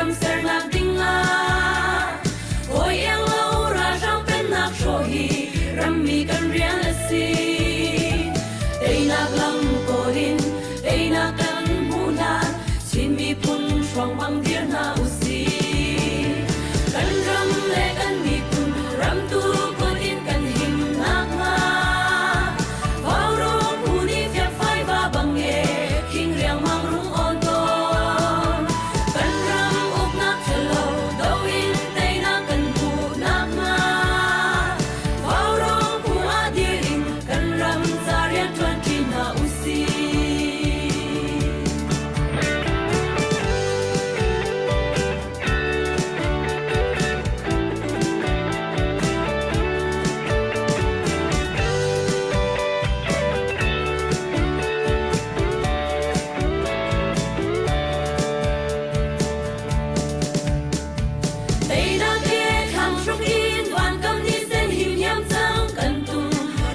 ram sernak ding ah hawi iang lo ralhrang pennak hrawh hi rammi kan rian a si. Teinak lam kawl in teinak kan hmuh hlan Chin miphun hruang bang dir hna usih. Kan ram le kan miphun ramtu kut in kan him nakhnga Vaurawng phu nih fiakfai va bang e khing riangmang rung awn tawn. Kan ram uknak ṭhalo do in teinak kan hmuh nakhnga Vaurawng phu ah dir in kan ram ca rian ṭuanṭi hna usih. Teinak he thlang hruk in vankam ni sen him hiam cang kan tum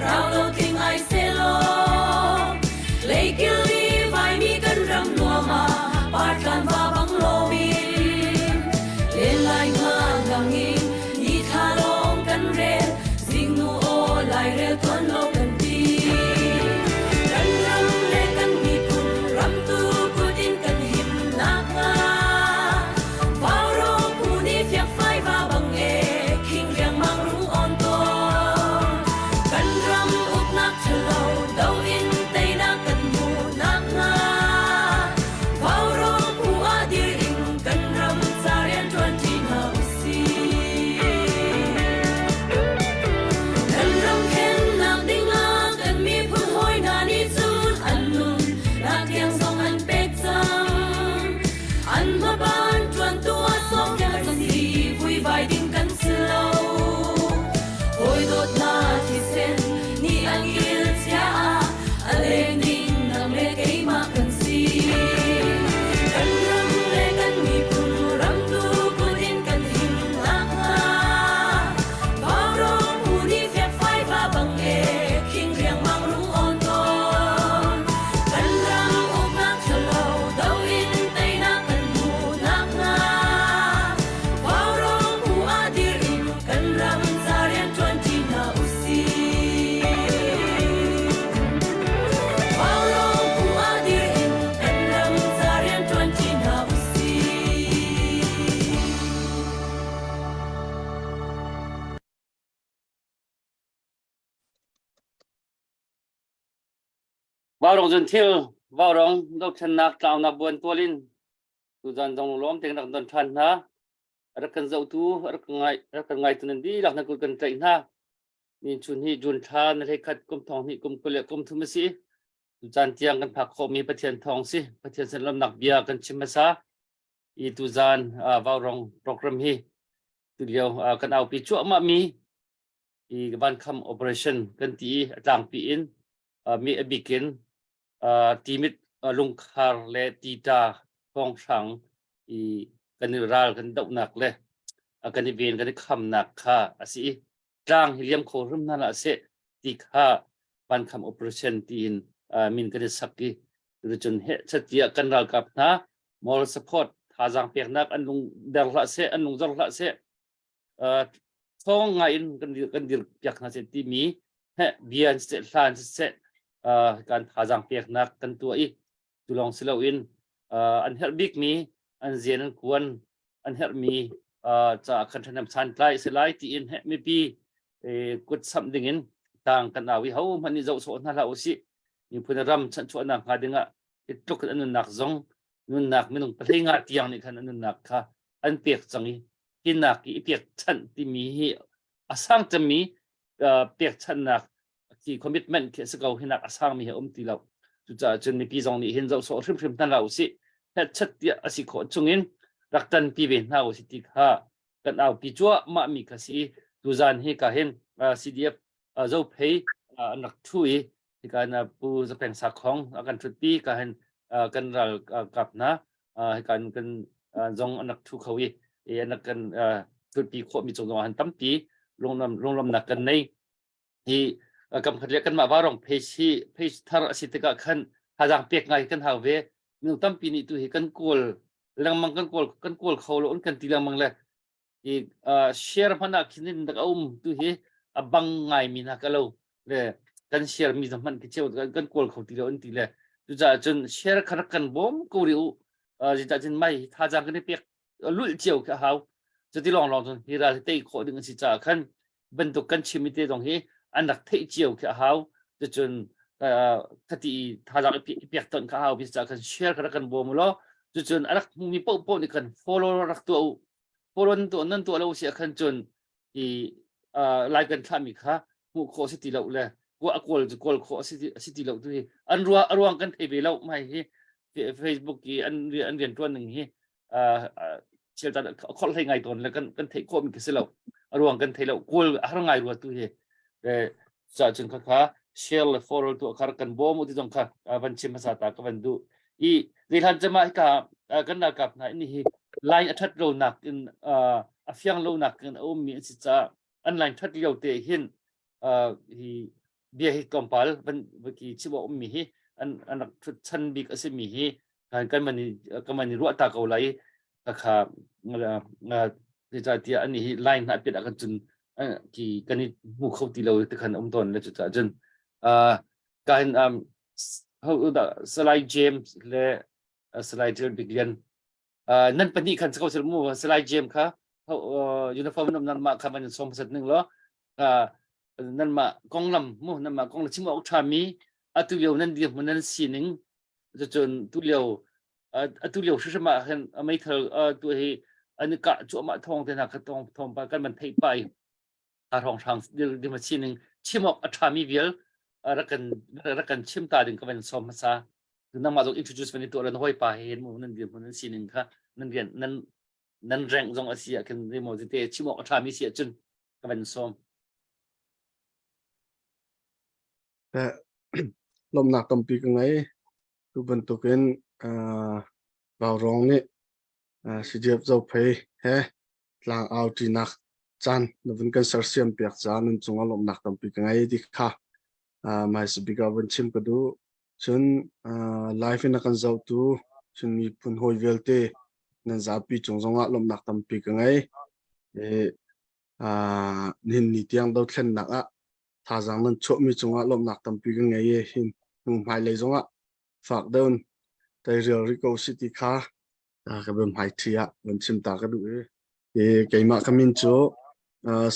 rau lo tling ai selaw Leikil i vaimi kan ram nuam ah partlan va bang loin len lai nga ngang in ni thla lawng kan rel zingnu aw lairel tuan lo kan ti kan ram le kan miphun ramtu kut in kan him nakhnga Vaurawng phu nih fiakfai va bang e khing riangmang rung awn tawn kan ram uknak ṭhalo do in teinak kan hmuh nakhnga Vaurawng phu ah dir in kan ram ca rian ṭuanṭi hna usih. Kan ram khennak dingah kan miphun hawi hna nih cun an nun nak tiang zong an pek cang. An hmaban ṭuantu ah sawmpiak kan si vuivai ding kan si lo. Hawi dawtnak thisen nih an kil chia ah a leng ding nang le keimah kan si. Kan ram le kan miphun ramtu kut in kan him nakhnga Vaurawng phu nih fiakfai va bang e khing riangmang rung awn tawn. Kan ram uknak ṭhalo do in teinak kan hmuh nakhnga Vaurawng phu ah dir in kan ram ca rian ṭuanṭi hna usih. Vaurawng phu ah dir in kan ram ca rian ṭuanṭi hna usih. Vaurawng zun thil Vaurawng dothlennak tlaunak buan tual in tuzan zong lawm tein rak don ṭhan hna. A rak kan zohtu, a rak ngai, a rak kan ngaitu nan dihlak na kut kan tlaih hna. Ni chun hi June thla na hlei khat kum thong hnih kum 20 le kum thum a si. Tucaan tiang kan phak khawhmi Pathian thawng si. Pathian sin lawmnak bia kan chim hmasa. I tuzan uh, Vaurawng program hi tulio uh, kan aupi cuahmah mi i vankham operation kan ti i a tlangpi in uh, mi a bikin uh, timit uh, lungkhar le tita thawnghrang i kan i ral kan dohnak le uh, kan i ven kan i khamnak kha a si i tlang hi liam kho hrim hna lah seh ti kha vankham operation tiin uh, min kan i sak i tucun he chatia kan ralkap hna moral support thazaang peknak an lung der hlah seh an lung zor hlah seh thawng ngai in kan dir kan dir piak hna seh timi he bia in siseh hla in siseh kan thazaang peknak kan tuah i tu lawng si loin an herh bikmi an zian an kuan an herhmi caah kan ṭhahnem santlai a si lai tiin he mipi kut samh dingin tang kan au i ho hmanh nih zoh sawh hna hlah usih miphun ram chanhchuahnak hnga dingah hi tluk in an nunnak zong nunnak minung pahlei nga tiang nih khan an nunnak kha an pek cang i hinak i pekchanh timi hi a sang cemmi pekchanhnak khi commitment khi a si ko hinak a sangmi hi a um ti lo cucaah cun mipi zong nih hin zoh sawh hrimhrim hna hlah usih hetchat tiah a si khawh chungin rak ṭanpi ve hna usih ti kha kan aupi cuahmah mi kha si i tuzan hi ka hin CDF Zophei an rak ṭhu i hika in Pu Zapeng Sakhong a kan ṭhutpi ka hin kan ral kap hna hika in kan zong an rak ṭhu kho i an rak kan ṭhutpi khawhmi cung zong ah tampi lunglawmnak kan nei hi kam khat le kanmah varong page hi page thar a si tikah khan thazaang pek ngai kan hau ve minung tampi nih tu hi kan kawl. lengmang kan kawl kan kawl kho lo kan ti lengmang le i share hmanh ah khin in dak a um tu hi a bang ngai mi hna ka lo le kan share mi hmanh ki cheu kan kawl kho ti lo an ti le cucaah cun share kha rak kan bawm ko ri u zeicah cun mai thazaang kan i pek lulh cio khi a hau cuti lawng lawng cun hi ral hi tei khawh ding a si caah khan bantuk kan chim te zong hi an rak theih cio khi a hau cucun khati thazaang i pek ton kha hau bi caah khan share kha rak kan bawm law cucun a rak hmumi paoh paoh nih kan follow rak tuah u follow nan tuah nan tuah lo si ah khan cun i lai kan thlahmi kha hmuh khawh si ti lo le a kawl cu kawl khawh a si ti lo tu hi an ruah a ruang kan thei ve lo mai hi Facebook i an an rian tuan ning hi thil tan khol hlei ngai tawn le kan kan theih khawh mi khi si lo a ruang kan thei lo kawl a har ngai rua tu hi cha cun kha kha share le forward tu khar kan bawm u ti zong kha van chim hmasa ta ka van du i zeihlan cama hika kan ralkap hna ini hi line a that lo nak in a fiang lo nak in a um mi an si ca an line that lio te hin hi bia hi tlawmpal van ki chim a um mi hi an an rak thut chan bik a si mi hi kan kan man kan man ruah ta ko lai kha zeicahtiah ani hi line hna pit ah kan cun ki kan i hmu kho ti lo ti khan um tawn le cucaah cun kan ho dah Salai James le Salai Jill Biglian nan pahnih khan ko sel mu Salai James kha uniform nan nan mah kha man som sat ning lo nan mah konglam mu nan mah konglam chim awk tha mi atu lio nan dir hmun nan sining cucun tu lio atu lio hrimhrim ah hin meithal tu hi an i kah cuahmah thawng te hna kha thawng thawng pa kan man theih pai a hrawng hrang ding ma sining chim awk a ṭhami vial rak kan rak kan chim ta ding ka van som hmasa nangmah zong introduce van i tuah lan hoi pa he hin mu nan dir hmun nan sining kha nan rian nan nan rank zong a si ah khin mo te chim awk a ṭhami si ahcun ka van som. Lawmhnak tampi ka ngei. Tu bantukin Vaurawng nih CDF Zophei he tlang au ṭinak caan na vun kan sersiam piak caah nan cungah lawmhnak tampi ka ngei ti kha hmaisa bik ah vun chim ka duh. Cun live in a kan zohtu cun miphun hawi vialte nan zapi cung zongah lawmhnak tampi ka ngei. Nihin ni tiang dothlennak ah thazaang nan chuahmi cungah lawmhnak tampi ka ngei i hin hnu hmailei zongah fak deuh in teirial rih ko usih ti kha ka biahmaiṭhi ah van chim ta ka duh i keimah ka min cu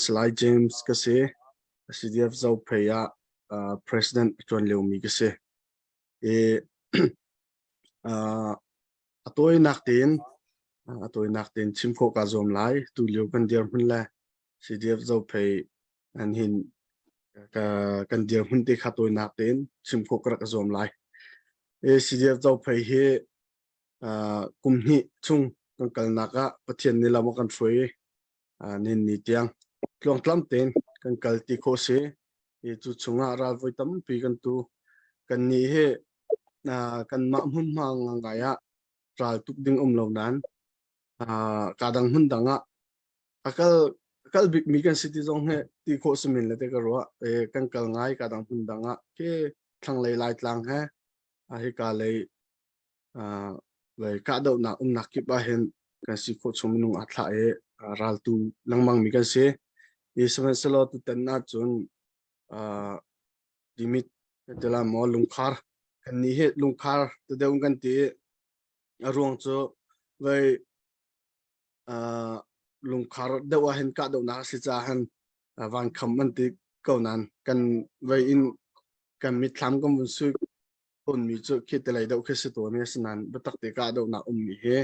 Salai James ka si. CDF Zophei ah president a ṭuan liomi ka si. I a tawinak tein a tawinak tein chim khawh kaa zuam lai. Tu lio kan dirhmun le CDF Zophei an hin ka kan dirhmun te kha tawinak tein chim khawh ka rak zuam lai. CDF Zophei hi kum hnih chung kan kalnak ah Pathian nih lam a kan hruai i nin ni tiang tluangtlam tein kan kal ti khawh si. I cu chungah ral voi tampi kan tu. Kan nih hi kanmah hmunhma ngai ah ral tuk ding um lo nain ka dang hmun dang ah a kal kal bikmi kan si ti zong hi ti khawh si men le te ka ruah. Kan kal ngai ka dang hmun dang ah khi thlanglei Laitlang he hika lei kahdohnak umnak kip ah hin kan si khawh chung minung aa thlah i raltu lengmang mi kan si. I sihmanhsehlaw tutan ahcun limit kan ti la maw lungkhar kan nih hi lungkhar ti deuh kan ti a ruang cu vei lungkhar deuh ah hin kahdohnak a si caah hin vankham an ti ko nain kan vei in kan mitthlam kan vun sui tawnmi cu khi te lei deuh khi si tawn i asinain biatak te kahdohnak ummi hi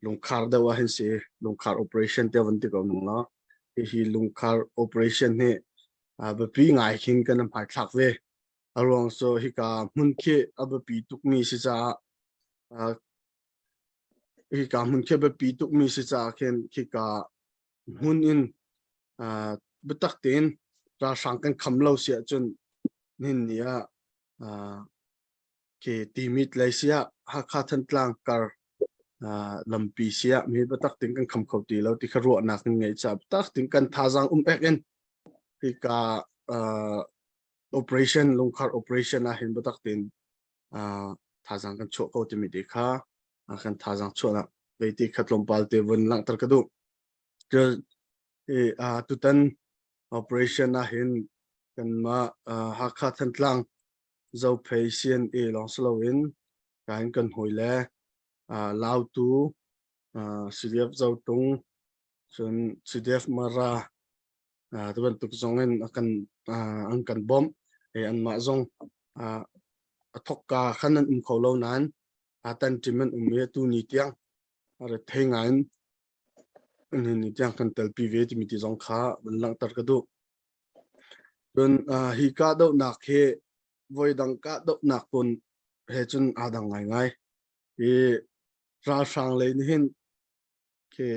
lungkhar deuh ah hin si lungkhar operation te van ti ko nung law hihi lungkhar operation hi biapi ngai khin kan hmaithlak ve a ruang cu hika hmun khi a biapi tukmi si caah hika hmun khi biapi tukmi si caah khin khika hmun in biatak tein ralhrang kan kham lo si ahcun nihin ni ah khi Timit lei si ah Hakha Thantlang kar lampi si ah mi biatak tein kan kham kho ti lo ti kha ruahnak kan ngeih caah biatak tein kan thazaang um ek in hika operation lungkhar operation ah hin biatak tein thazaang kan chuah ko timi te kha. Kan thazaang chuahnak veiti kha tlawmpal te vun langhter ka duh. Cun tutan operation ah hin kanmah Hakha Thantlang Zophei CNA lawng si loin kain kan hawi le Lautu CDF Zotung cun CDF Mara tu bantuk zong in kan an kan bawmh. Anmah zong a thokka khan an um kho lo nain tan ṭim an um i tu ni tiang rethei ngai in ni tiang kan telpi ve timi ti zong kha van langhter ka duh. Cun hi kahdohnak hi voidang kahdohnak tawn he cun aa dang ngaingai. Hi ralhrang lei nih hin khi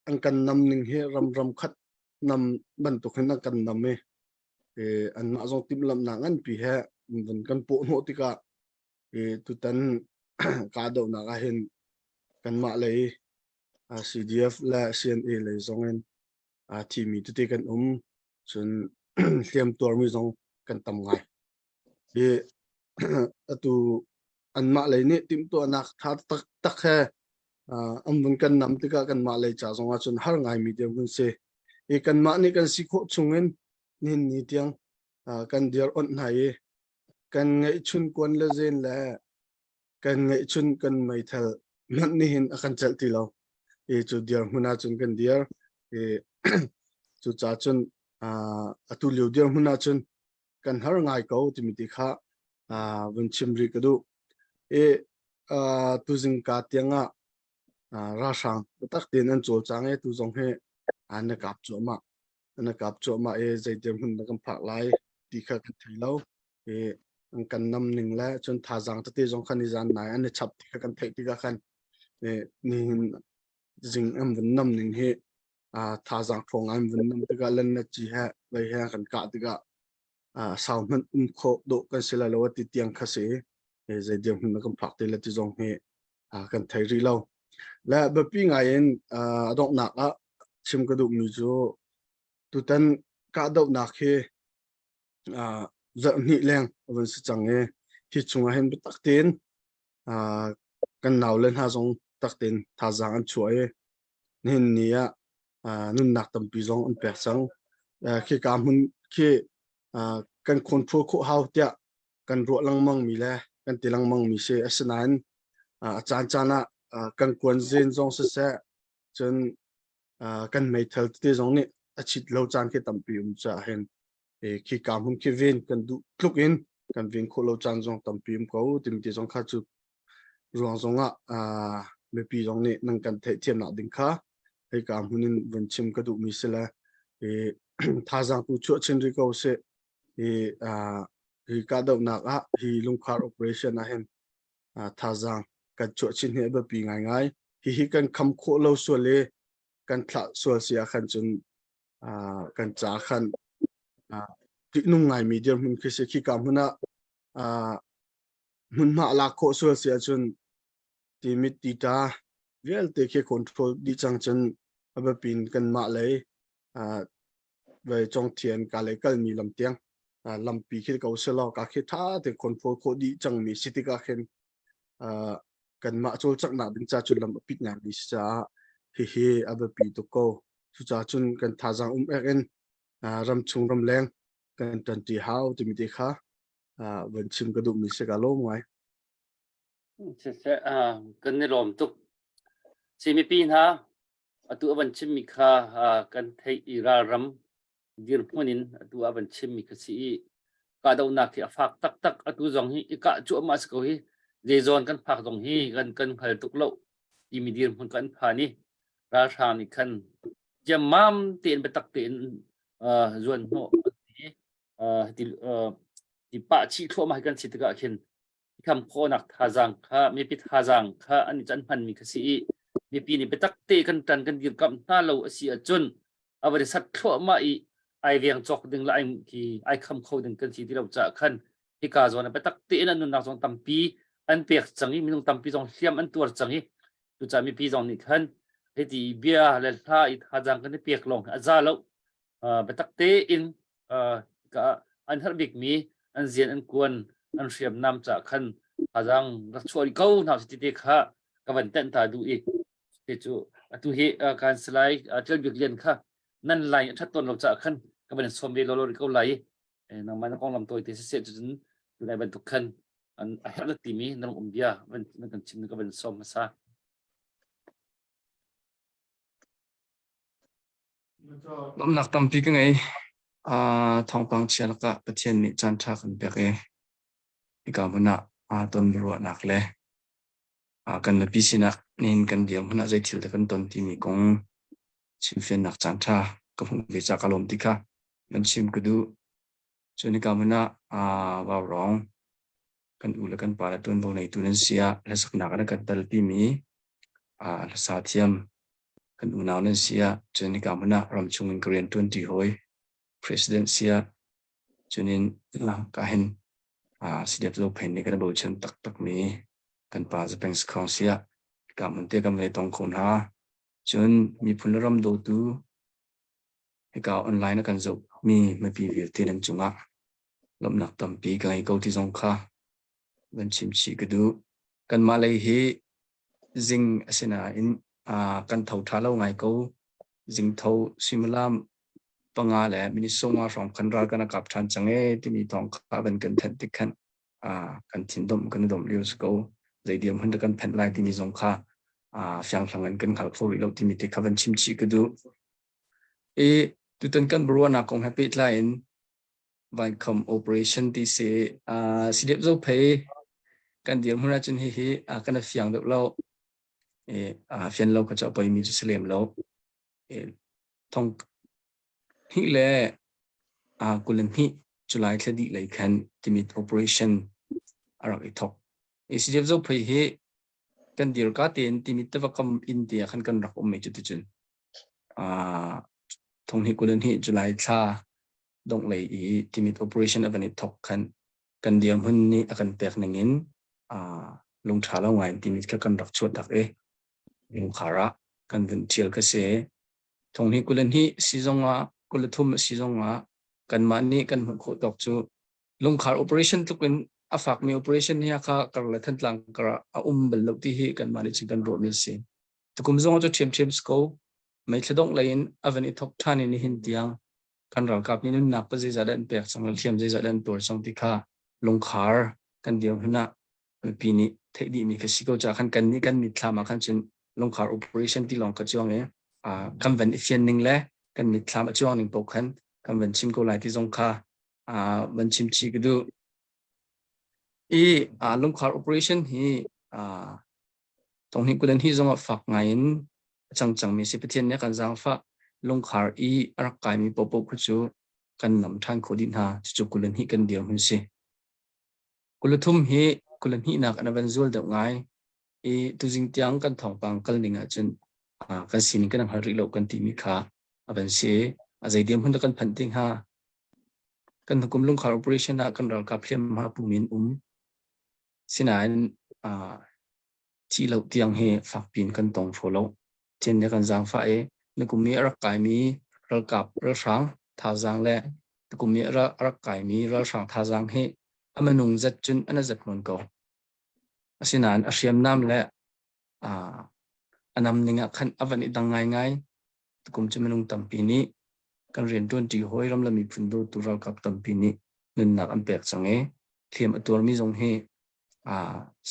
an kan nam ning hi ram ram khat nam bantuk hin an kan nam i anmah zong timhlamhnak nganpi he van kan pawh hnawh tikah tutan kahdohnak ah hin kanmah lei CDF le CNA lei zong in thimi tete kan um cun hliam tuarmi zong kan tam ngai. Hi atu anmah lei nih timhtuahnak tha taktak he an vun kan nam tikah kanmah lei ca zong ah cun har ngaimi dirhmun si. I kanmah nih kan si khawh chungin nihin ni tiang kan dir onh hna i kan ngeihchun kuan le zen le kan ngeihchun kan meithal hmanh nihin a kan celh ti lo. I cu dirhmun ahcun kan dir. I cucaah cun atu lio dirhmun ahcun kan har ngai ko timi ti kha vun chim rih ka duh. I tuzing ka tiang ah ralhrang biatak tein an cawlcang i tu zong hi an i kap cuahmah. An i kap cuahmah i zei dirhmun dah kan phak lai ti kha kan thei lo. I an kan nam ning le cun thazaang tete zong khan i zan nai an i chap ti kha kan theih tikah khan nihin zing an vun nam ning hi thazaang ṭhawng an vun nam tikah lan na ci he vei he kan kah tikah sau hmanh um khawh dawh kan si lai lo ti tiang kha si zei dirhmun na kan phak te le ti zong hi kan thei rih lo. Le biapi ngai in a donghnak ah chim ka duhmi cu tutan kahdohnak hi zarh hnih leng a vun si cang i hi chungah hin biatak tein kan naule hna zong tak tein thazaang an chuah i nihin ni ah nunnak tampi zong an pek cang. Khika hmun khi kan control khawh hau tiah kan ruah lengmang mi le kan ti lengmang mi si. Asinain a caan caan ah kan kuanzin zong siseh cun kan meithal tete zong nih a chit lo caan khi tampi um caah hin khika hmun khi ven kan duh tluk in kan ven khawh lo caan zong tampi um ko timi ti zong kha cu ruang zong ah mipi zong nih nan kan theihthiamnak ding kha hika hmun in vun chim ka duhmi si le thazaang tu chuah chin rih ko sih. Hi hi kahdohnak ah hi lungkhar operation ah hin thazaang kan chuah chin hi a biapi ngaingai. Hihi kan kham khawh lo sual i kan thlah sual si ah khan cun kan ca khan ṭihnung ngaimi dirhmun khi si. Khika hmun ah hmunhma lak khawh sual si ahcun timit tita vialte khi control dih cang cun a biapi in kanmah lei ve congthian ka lei kalmi lam tiang lampi khi ko selaw ka khi tha te control khawh dih cangmi si tikah khin kanmah cawlcanghnak ding ca cun lam a pit ngai mi si caah hihi a biapi tuk ko. Cucaah cun kan thazaang um ek in ramchung ramleng kan ṭanṭi hau timi te kha van chim ka duhmi si ka lawm ngai. Siseh, kan i lawm tuk. Cimipi hna, atu a van chimmi kha kan theih i ralram dirhmun in atu a van chimmi kha si i kahdohnak hi a fak taktak. Atu zong hi i kah cuahmah si ko hi. Zeizawn kan phak zong hi kan kan hngal tuk lo timi dirhmun kan phan i ralhrang nih khan ciammam tein biatak tein zuan hnawh ti ti pah chih thluahmah kan si tikah khin kham khawhnak thazaang kha mipi thazaang kha an i can hmanmi kha si i mipi nih biatak te kan ṭan kan dirkamh hna lo a si ahcun a va sat thluahmah i ai veng cawk ding le ai khi ai kham kho ding kan si ti lo caah khan hika zawn ah biatak tein an nunnak zong tampi an pek cang i minung tampi zong hliam an tuar cang i cucaah mipi zong nih khan hiti bia le hla i thazaang kan i pek lawng hi a za lo. Biatak tein an herh bikmi an zian an kuan an hriamnam caah khan thazaang rak chuah rih ko hna usih ti te kha. Ka van tenh ta duh i te cu atu hi kan salai Ṭial Bik Lian kha nan line a ṭhat tawn lo caah khan ka van sawm ve lawlaw rih ko lai i nangmah na konglam tawi te siseh cucun tunai bantuk khan an a herh na timi na um bia van na kan chim ka van sawm hmasa. Lawmhnak tampi ka ngei. Thawngpang chia lakah Pathian nih caanṭha kan pek i hika hmun ah aa ton ruahnak le kan nupi sinak nihin kan dirhmun ah zei thil dah kan ton timi kong chimfiannak caanṭha ka hmuh ve caah ka lawm ti kha nan chim ka duh. Cun hika hmun ah vaurawng kan u le kan pa le ṭuanvo neitu nan si ah hlasaknak an kan telpimi hlasa thiam kan unau nan si ah cun hika hmun ah ramchung in ka rian ṭuanṭi hawi president si ah cun in ka hin CDF Zophei nih kan bochan taktakmi kan pa Zapeng Sakhong si ah hika hmun te kan vei tong kho hna. Cun miphun le ram dawtu hika online a kan zohmi mipi vialte nan cungah lawmhnak tampi ka ngei ko ti zong kha van chim chih ka duh. Kanmah lei hi zing asinain kan tho ṭha lo ngai ko. Zing tho suimilam 5 le minute 50 hrawng khan ral kan kap ṭhan cang ee timi thawng kha van kan thanh tik khan kan thindomh kan i domh lio si ko. Zei dirhmun dah kan phanh lai timi zong kha fianghlang in kan hngal kho rih lo timi te kha van chim chih ka duh. I tutan kan biaruahnak kong he pehtlai in Vankham operation ti si. CDF Zophei kan dirhmun ahcun hihi kan i fiang deuh lo. I fian lo kha cu a poimi cu si lem lo. I thong hnih le 22 July thla dih lei khan Timit operation a rak i thok. I CDF Zophei hi kan dirka tein Timit tiva kam inn te ah khan kan rak um i cuticun thong hnih 22 July thla donghlei i Timit operation a van i thok khan kan dirhmun nih a kan pek ning in lungṭha lo ngai in Timit kha kan rak chuah tak i lungkhar ah kan vun ṭhial ka si. Thong hi 22 si zongah 23 a si zongah kanmah nih kan hmuh khawh tawk cu lungkhar operation tluk in a fakmi operation hi kha kar le Thantlang kar ah a um bal lo ti hi kanmah nih cun kan ruahmi a si. Tukum zong cu ṭhiamṭhiam si ko. Meithla dongh lei in a van i thok ṭhan i nihin tiang kan ralkap nih nunnak pa zeizah dah an pek cang le hliam zeizah dah an tuar cang ti kha lungkhar kan dirhmun ah mipi nih theih dihmi kha si ko caah khan kan nih kan mitthlam ah khan cun lungkhar operation ti lawng ka cuang i kan van i fian ning le kan mitthlam a cuang ning paoh khan kan van chim ko lai ti zong kha van chim chih ka duh. I lungkhar operation hi Tonghnih kulen hi zongah fak ngai in a cang cangmi si. Pathian nih a kan zaangfah. Lungkhar i a rak kaimi paohpaoh khu cu kan nam ṭhan khawh dih hna. Cucu 22 kan dirhmun si. 23 hi 22nak an van zual deuh ngai. I tuzing tiang kan thawngpang kal ning ahcun kan sining kan hngal rih lo kan timi kha a van si. A zei dirhmun dah kan phanh ti hnga? Kan hukum lungkhar operation ah kan ralkap hliamhma pum in um. Sinain thih lo tiang hi fakpi in kan tong hraw lo. Chin nih kan zaangfah i nikum i a rak kaimi ralkap ralhrang thazaang le tukum i a rak kaimi ralhrang thazaang hi a minung zat cun an i zat nawn ko. Asinain a hriamnam le a namning ah khan a van i dang ngaingai. Tukum cu minung tampi nih kan rianṭuanṭi hawi ram le miphun dawtu ralkap tampi nih nunnak an pek cang i hliam a tuarmi zong hi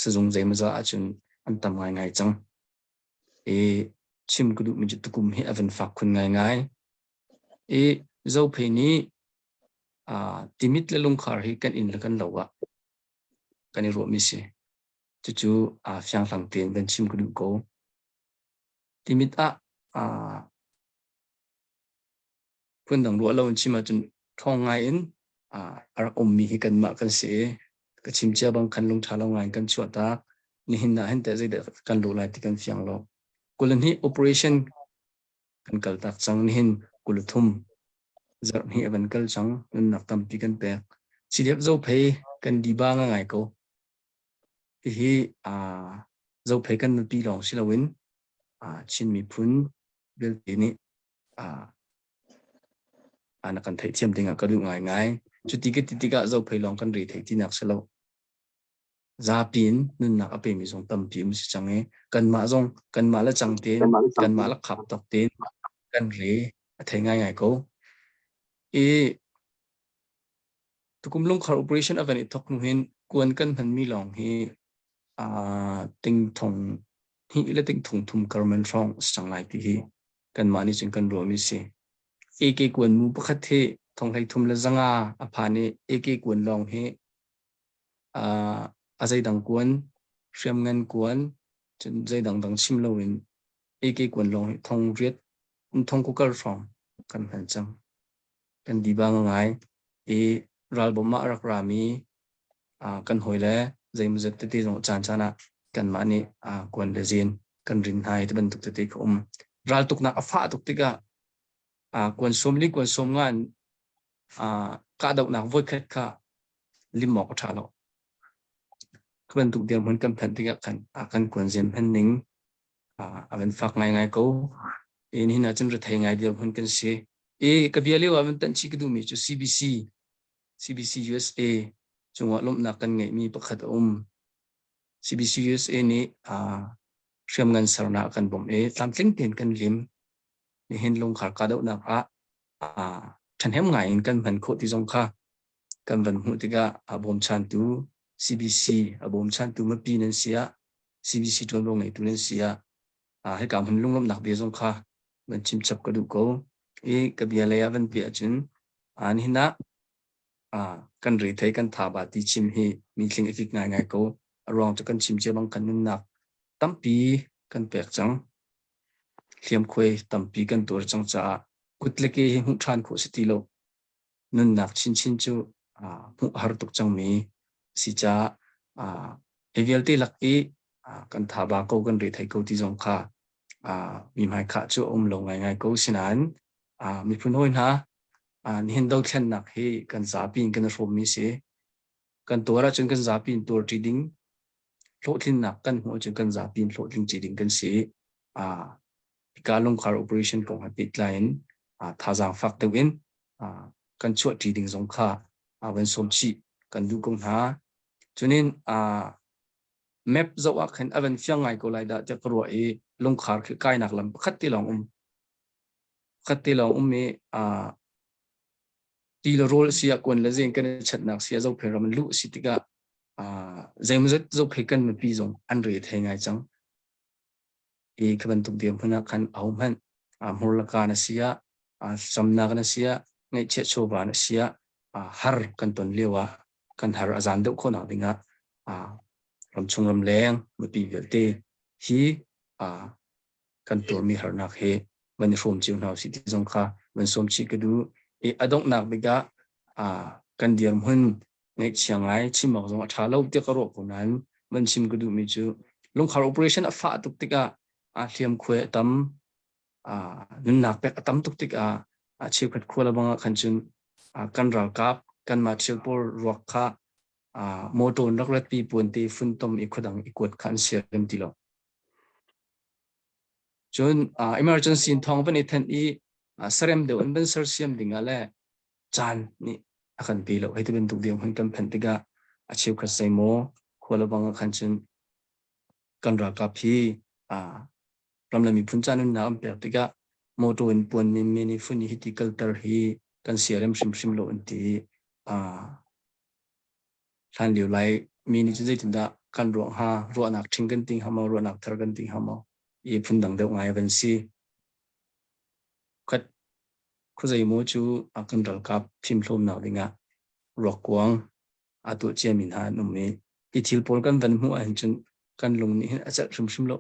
sizung zeimawzah ahcun an tam ngaingai cang. I chim ka duhmi cu tukum hi a van fak khun ngaingai. I Zophei nih Timit le Lungkhar hi kan inn le kan lo ah kan i ruahmi si. Cucu fianghlang tein van chim ka duh ko. Timit ah phundang ruah lo in chim ahcun ṭhawng ngai in a rak ummi hi kanmah kan si i ka chim cia bang khan lungṭha lo ngai in kan chuahtak. Nihin ah hin teh zeidah kan luh lai ti kan fiang lo. 22 operation kan kaltak cang. Nihin 23 zarh hnih a van kal cang. Nunnak tampi kan pek. CDF Zophei kan diba ngai ko. Hihi Zophei kan nupi lawng si loin Chin miphun vialte nih na kan theihthiam dingah ka duh ngaingai. Cuti ka ti tikah Zophei lawng kan re theih tinak si lo. Zapi in nunnak a pemi zong tampi um si cang i kanmah zong kanmah le cang tein kanmah le khap tawk tein kan re a thei ngaingai ko. I tukum lungkhar operation a kan i thok hnu hin kuan kan hmanmi lawng hi ting thong hnih le ting thong thum karman hrawng a si cang lai ti hi kanmah nih cun kan ruahmi si. AK kuan mu pakhat hi thong hlei thum le zanga a phan i AK kuan lawng hi a zeidang kuan, hriamngan kuan, cun zeidang dang chim loin AK kuan lawng hi thong riat, thong kukal hrawng kan hman cang. Kan diba ngai i ralbawm ah a rak rami kan hawile zeimawzat tete zong caan caan ah kanmah nih kuan le zin kan rin hna i ti bantuk tete ka um. Raltuknak a fah tuk tikah kuan sawm li kuan sawm nga in kahdohnak voikhat kha lim awk a ṭha lo. Khi bantuk dirhmun kan phanh tikah khan kan kuan zin hman ning a van fak ngaingai ko. Nihin ah cun rethei ngai dirhmun kan si. I ka bia lio ah van tanh chih ka duhmi cu CBC CBC USA cungah lawmhnak kan ngeihmi pakhat a um. CBC USA nih hriamngan sernak a kan bawmh i tlamtling tein kan lim. Nihin lungkhar kahdohnak ah ṭhahnem ngai in kan hman khawh ti zong kha kan van hmuh tikah a bawmchantu CBC a bawmchantu mipi nan si ah CBC ṭuanvo ngeitu nan si ah hika hmun lunglawmhnak bia zong kha van chim chap ka duh ko. I ka bia lei ah van piah ahcun nihin ah kan rethei kan thaba ti chim hi mi thling i fik ngaingai ko. A ruang cu kan chim cia bang kan nunnak tampi kan pek cang. Hliamkhuai tampi kan tuar cang caah kut le ke hi hmuh ṭhan khawh si ti lo. Nunnak chinchin cu hmuh a har tuk cangmi a si caah hi vialte lak i kan thaba ko kan rethei ko ti zong kha mi hmaikhah cu a um lo ngaingai ko. Sinain miphun hawi hna nihin dothlennak hi kan zapi in kan i hrawmmi si. Kan tuar ahcun kan zapi in tuarṭi ding, hlawhtlinnak kan hmuh ahcun kan zapi in hlawhtling ṭi ding kan si. Hika lungkhar operation kong he pehtlai in thazaang fak deuh in kan chuahṭi ding zong kha van sawm chih kan duh ko hna. Cunin map zoh ah khin a van fiang ngai ko lai dah tiah ka ruah i lungkhar khi kainak lam pakhat te lawng um. Pakhat te lawng um i ti le rawl si ah kuan le zeng kan i chatnak si ah Zophei ram in luh a si tikah zeimawzat Zophei kan mipi zong an re thei ngai cang. I khi bantuk dirhmun ah khan ahohmanh hmurlaka na si ah, samnak na si ah, ngaihchiat chawva na si ah, har kan ton lio ah kan har a zan deuh khawhnak dingah ramchung ramleng mipi vialte hi kan tuarmi harnak hi van i hrawm cio hna usih ti zong kha van sawm chih ka duh. I a donghnak bik ah kan dirhmun ngaihchia ngai chim awk zong a ṭha lo tiah ka ruah ko nain van chim ka duhmi cu lungkhar operation a fah tuk tikah a hliamkhuai a tam, nunnak pek a tam tuk tikah a cheukhat khua le bang ah khan cun kan ralkap kanmah thil pawl ruak kha motor in rak ratpi puan te funtom i khuadang i kuat kha an siarem ti lo. Cun emergency in thawng van i thanh i sarem deuh in van sersiam ding ah le caan nih a kan pe lo. Hei ti bantuk dirhmun kan phanh tikah a cheukhat zeimaw khua le bang ah khan cun kan ralkap hi ram le miphun ca nunnak an pek tikah motor in puan menmen i fun i hiti kalter hi kan siarem hrimhrim lo an ti i hlan lio lai mi nih cun zeitindah kan ruah hnga, ruahnak ṭhing kan ti hnga maw, ruahnak thar kan ti hnga maw, i phundang deuh ngai van si. Khat khuazei maw cu a kan ralkap fimhlawmnak dingah ruakkuang aa tuah ciami hna an um i hi thil pawl kan van hmuh ahhin cun kan lung nih hin a celh hrimhrim lo.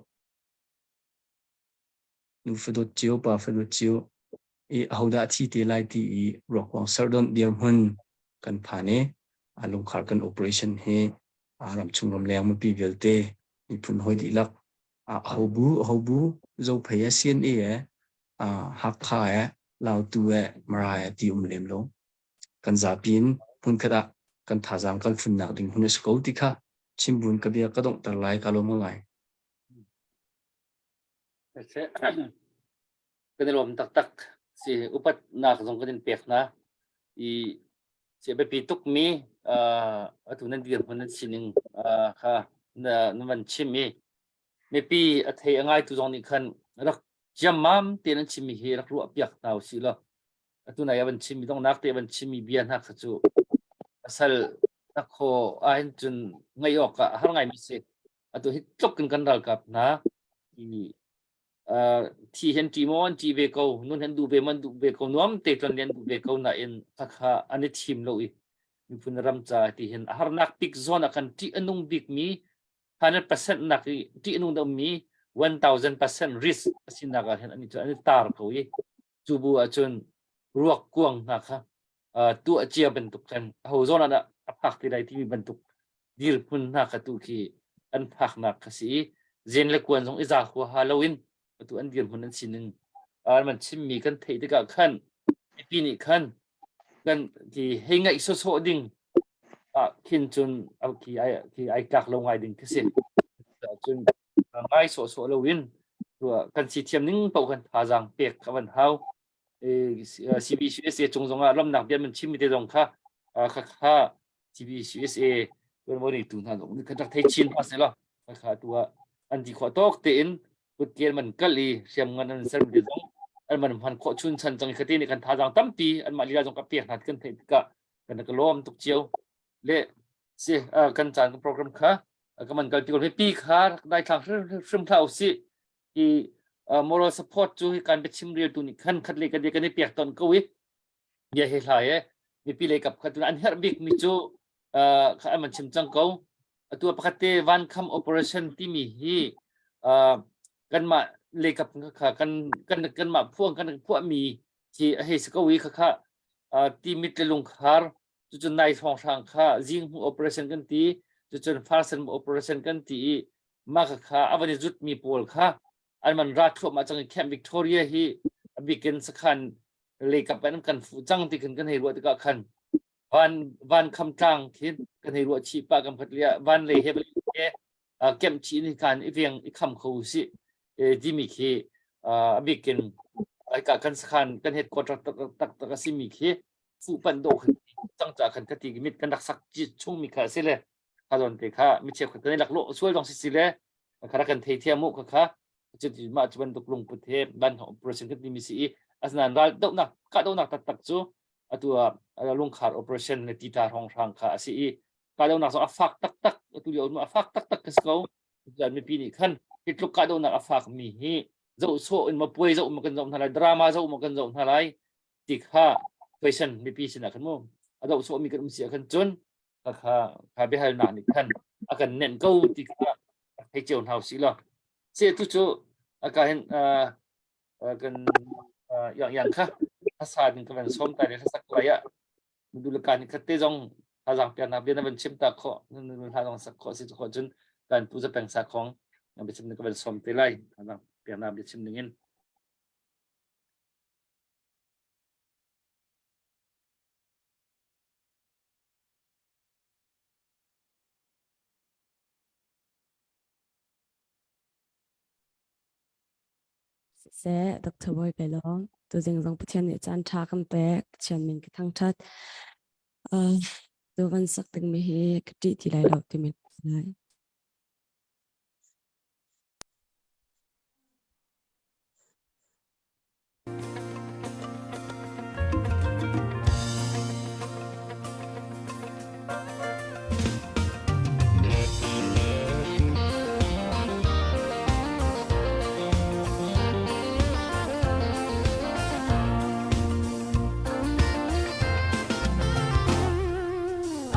Nu fadawt cio, pa fadawt cio i ahodah a thi te lai ti i ruakkuang serdonh dirhmun kan phan i a lungkhar kan operation hi ramchung ramleng mipi vialte miphun hawi dihlak ahobu ahobu Zophei e CNA e Hakha e Lautu e Mara e ti um lem lo kan zapi in hmunkhat ah kan thazaang kan funnak ding hmun a si ko ti kha chimbun ka bia ka donghter lai ka lawm ngai. Kan i lawm taktak si upatnak zong kan in pek hna i si biapi tukmi. atu nan dirhmun nan sining kha na na van chim i mipi a thei a ngaitu zong nih khan rak ciammam te nan chimmi hi rak ruah piak hna usih law atu nai a van chimmi donghnak te van chimmi bia hna kha cu pasal hnakhaw ahhin cun ngaih awk ah a har ngaimi si. Atu hi tluk in kan ralkap hna i thi hen ṭi maw an ṭi ve ko, nun hen duh ve maw an duh ve ko, nuam te tlon an duh ve ko nain khakha an i thim lo i miphun ram ca ti hin a harnak bik zawn ah kan ṭih a nung bikmi 100% nak i ṭih a nung deuhmi 1000% risk a sinak ah hin an i cu an i tar ko i cu bu ahcun ruak kuang hna kha tuah cia bantuk khan ho zawn ah dah a phak te lai timi bantuk dirhmun hna kha tu khi an phaknak kha si i zen le kuan zong i za huaha loin atu an dirhmun an sining an man chimmi kan theih tikah khan mipi nih khan kan ti hei ngaih sawsawh ding ah khin cun khi ai khi ai tlak lo ngai ding khi si cun ngai sawhsawh loin kan si thiam ning paoh kan thazaang pek kha van hau. CBCUSA cung zongah ramnak bia man chimmi te zong kha kha kha CBCUSA tuanvo neitu hna zong nih khan rak thei chin hna seh law kha tu ah an ti khawh tawk tein kutkel man kal i hriamngan an sermi te zong an man hman khawh chun chan cang i khati nih kan thazaang tampi anmah lila zong ka pek hna kan theih tikah kan ka lawm tuk cio le si kan caan kan program kha ka man kal ti ko pi kha dai thlang hrim hlah usih i moral support cu hi kan biachim reltu nih khan khat le kan kan i pek ton ko i bia he hlai e mipi lei kap khat an herh bik mi cu kha an chim cang ko atu pakhat te van kham operation timi hi kanmah lei kap kha kan kan kanmah phuang kan phuah mi khi a hei si ko i kha kha ti mit le lungkhar cucun nai hrawnghrang kha zinghmu operation kan ti cucun farsan operation kan ti i mah kha a van i zutmi pawl kha an man ra thluahmah cang i Camp Victoria hi a bikin sakhan leikap in kan fuh cang ti khan kan hei ruah tikah khan van van kham tlang khin kan hei ruah chih pah kam khat lia van lei he he kemh chih ni kan i veng i kham kho si timi khi a bikin ka kan sakhan kan headquarter tak tak tak a simi khi fuh pan do khan cang ca khan ka ti mit kan rak sak chung mi kha si le kha zawn te kha mi cheukhat kan i laklawh sual zong si si le kha rak kan thei thiam u kha kha cuti mah cu bantuk lungput he ban operation kan timi si i asinain ral dohnak kahdohnak taktak cu atu ah lungkhar operation le tita hrawnghrang kha a si i kahdohnak zong a fak taktak atu lio a fak taktak ka si ko mipi nih khan hi tluk kahdohnak a fak mi hi zoh sawh in ma puai zoh ma kan zoh hna lai drama zoh ma kan zoh hna lai ti kha question mipi sinah khan mu a zoh sawh mi kan um si ah khan cun kha kha biahalnak nih khan a kan nenh ko ti kha thei cio hna usih law se tu cu aka hin kan yang yang kha hasa ding ka van som ta le sak lai ah dulakan khat te zong thazang pian nak bia na van chim ta kho nan hla zong sak kho si kho cun kan pu za peng sa khong na biachim ka van som te lai thazang pian nak biachim ding in. Siseh, Dr. Bawi kai lawm. Tuzing zong Pathian nih caan ṭha kan pek. Pathian min ka thangṭhat. Uh, tu van sak dingmi hi ka ṭih ti lai lo timi lai.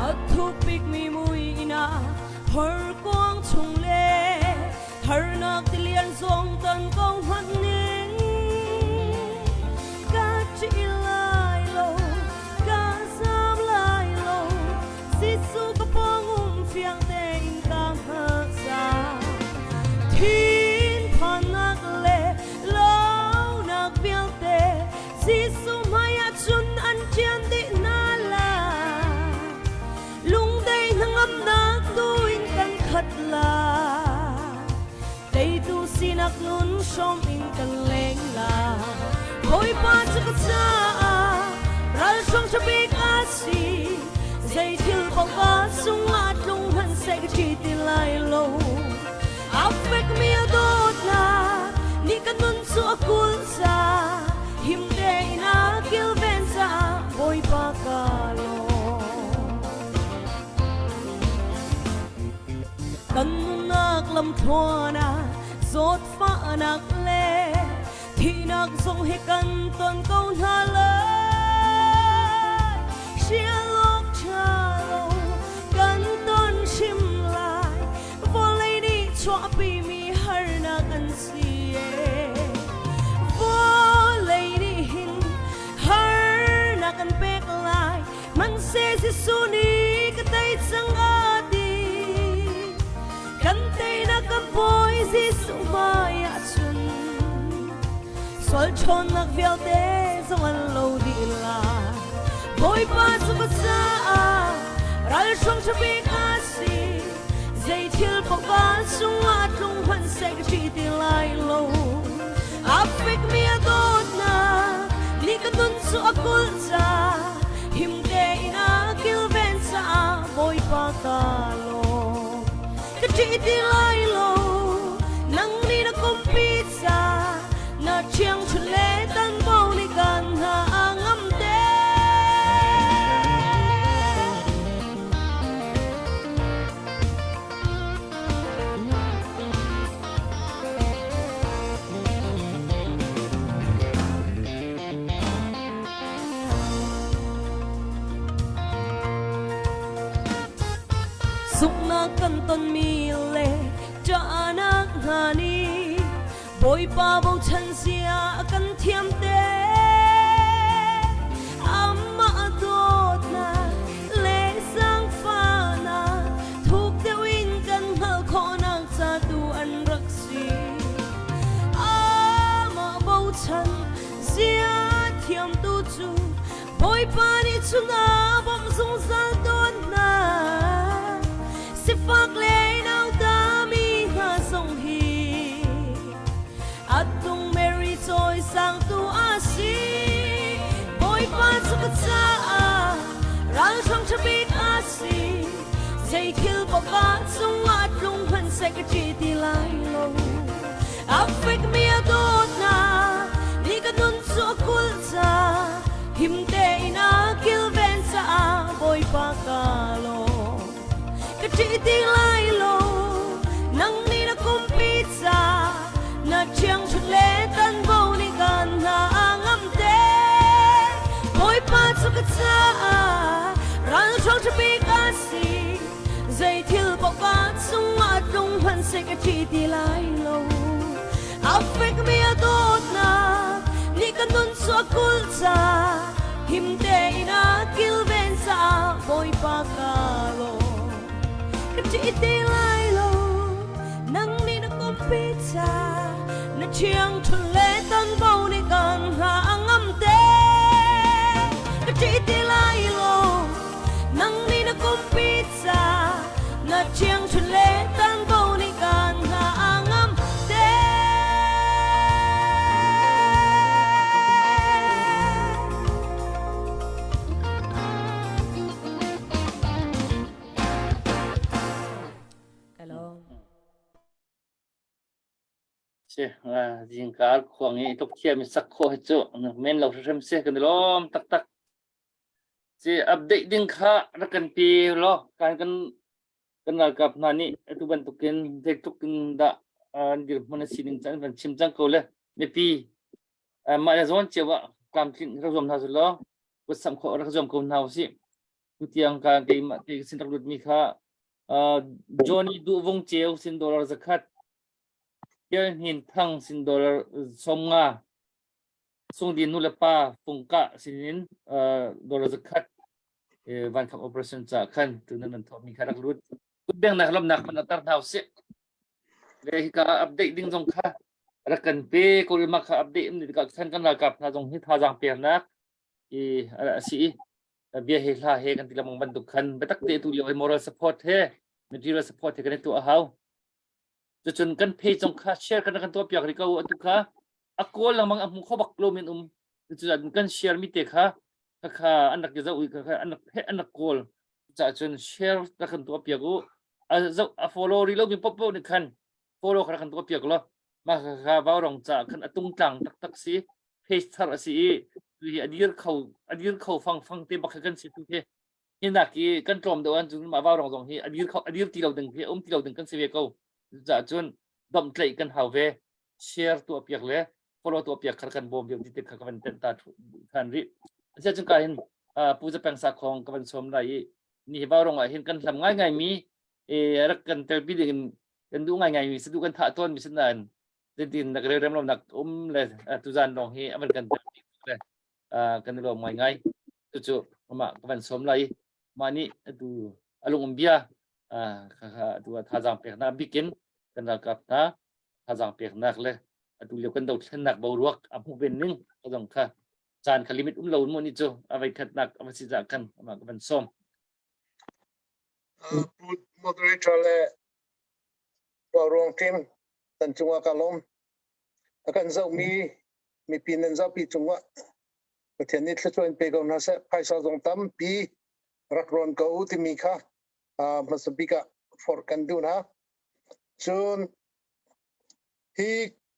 A thupikmi mui inn ah horkuang chung le harnak tilian zong ton ko hmanh ning ka ṭih lai lo ka zam lai lo Jesuh ka pawng um fiang tein ka hmasa thinphannak le launak vialte Jesuh hmai ah cun an ṭian dih hna lai Lungdei hnangamnak tu in kan khat lai. Teitu sinak nun hrawm in kan leng lai. Bawipa cu ka caah ralhrang ṭha bik a si. Zei thil paoh cungah tlung hmanhseh ka ṭi ti lai lo. A fekmi a dawtnak nih ka nun cu a kulh caah him tein a kilven caah Bawipa ka lawm. Kan nunnak lamthluan ah zawtfahnak le Thihnak zong hi kan ton ko hna lai. Hrial awk ṭha lo kan ton hrim lai. Vawlei nih chuahpimi harnak an si ee. Vawlei nih hin harnak an pek lai. Hmanhseh Jesuh nih ka tei cang a ti. Kan teinak kan Bawi Jesuh hmai ahcun sual ṭhawnnak vialte zong an lo dih lai. Bawipa cu ka caah ralhrang ṭha bik a si. Zei thil paoh cungah tlung hmanh seh ka ṭih ti lai lo. A fekmi a dawtnak nih ka nun cu a kulh caah him tein a kilven caah Bawipa ka lawm. Ka ṭih ti lai lo, nang nih na kumpi ca na ṭhiangṭhunh le tanbo nih kan hna a ngam te. Sunghnak kan tonmi le ṭahnak hna nih Bawipa bochan zia a kan thiam te. Amah dawtnak le zaangfahnak thuk deuh in kan hngalh khawhnak ca tu an rak si. Amah bochan zia thiamtu cu Bawipa nih cun a bawmh zungzal tawn hna. Sifak le nautami hna zong hi a tung Mary cawisangtu a si. Bawipa cu ka caah ralhrang ṭha bik a si. Zei thil paoh cungah tlung hmanhseh ka ṭih ti lai lo. A fekmi a dawtnak nih ka nun cu a kulh caah him tein a kilven caah Bawipa ka lawm. Ka ṭih ti lai lo, nang nih na kumpi caah na ṭhiangṭhunh le tanbo nih kan hna a ngam te. Bawipa cu ka caah ralṭhawng ṭha bik a si. Zei thil paoh cungah tlung hmanhseh ka ṭih ti lai lo. A fekmi a dawtnak nih ka nun cu a kulh caah him tein a kilven caah Bawipa ka lawm. Ka ṭih ti lai lo, nang nih na kumpi caah na ṭhiangṭhunh le tanbo nih kan hna a ngam te. Ka ṭih ti lai lo, nang nih na kumpi caah na ṭhiangṭhunh le tanbo nih kan hna a ngam te. Hello. Si, zingkar khuang i tuk thiam i sak khawh hi cu men lo hrim si kan i lawm taktak. Si update ding kha rak kan pi law kan kan kan ralkap hna nih atu bantukin zeitluk in dah an dirhmun a sining can van chim cang ko le mipi mah le zawn cio ah tlamtlinh rak zuam hna selaw kutsamh khawh rak zuam ko hna usih. Tutiang ka keimah te sin rak lutmi kha Johnny Duhvung Ceu sin dollar zakhat Pial Hnin Thang sin dollar 50 Sungdi nu le pa fungkah sinin dollar zakhat vankham operation ca khan tunan nan thawkmi kha rak lut. Kutbengnak lomnak man tar hna usih. Le hika update ding zong kha rak kan pe ko ma kha update ni ka khan kan ralkap hna zong hi thazaang peknak i a si i bia he hla he kan ti lamang bantuk khan biatak te tu lio moral support he material support he kan i tuah hau cucun kan page zong kha share kan kan tuah piak rih ko atu kha a kawl lengmang a hmu kho bak lo men um cucun kan share mi te kha kha an rak i zoh i kha an rak an rak kawl. Cucaah cun share rak kan tuah piak u. A zoh a follow rih lomi paohpaoh nih khan follow kha rak kan tuah piak law mah kha vaurawng caah khan a tungtlang taktak si. Page thar a si i tu hi a dir kho a dir kho fang fang te bak kha kan si tu hi. Hi nak i kan tlawm deuh ahcun mah vaurawng zong hi a dir kho a dir ti lo ding hi a um ti lo ding kan si ve ko. Cucaah cun domhtlaih kan hau ve. Share tuah piak le follow tuah piak kha kan bawm deuh ti te kha ka van tenh ta than rih. Asiah cun ka hin Pu Zapeng Sakhong ka van sawm lai i ni hi vaurawng ah hin kan hlam ngaingai mi rak kan telpi ding in kan duh ngaingai mi sadu kan thah tawn mi sinain zeitin nak rem lo nak um le tuzan lawng hi avan kan telpi le kan i lawm ngaingai. Cucu amah ka van sawm lai i mah nih atu alung um bia atu thazaang peknak bikin kan ralkap hna thazaang peknak le atu lio kan dothlennak boruak a hmuh ven ning zong kha caan kha limit um lo mu ni cu a vei khatnak a va si za khan amah ka van sawm. Moderator le Ruang team kan cungah ka lawm. A kan zohmi mipi nan zapi cungah Pathian nih thluachuah in pe ko hna seh. Phaisa zong tampi rak rawn ko u timi kha hmasa bik ah forh kan duh hna. Cun hi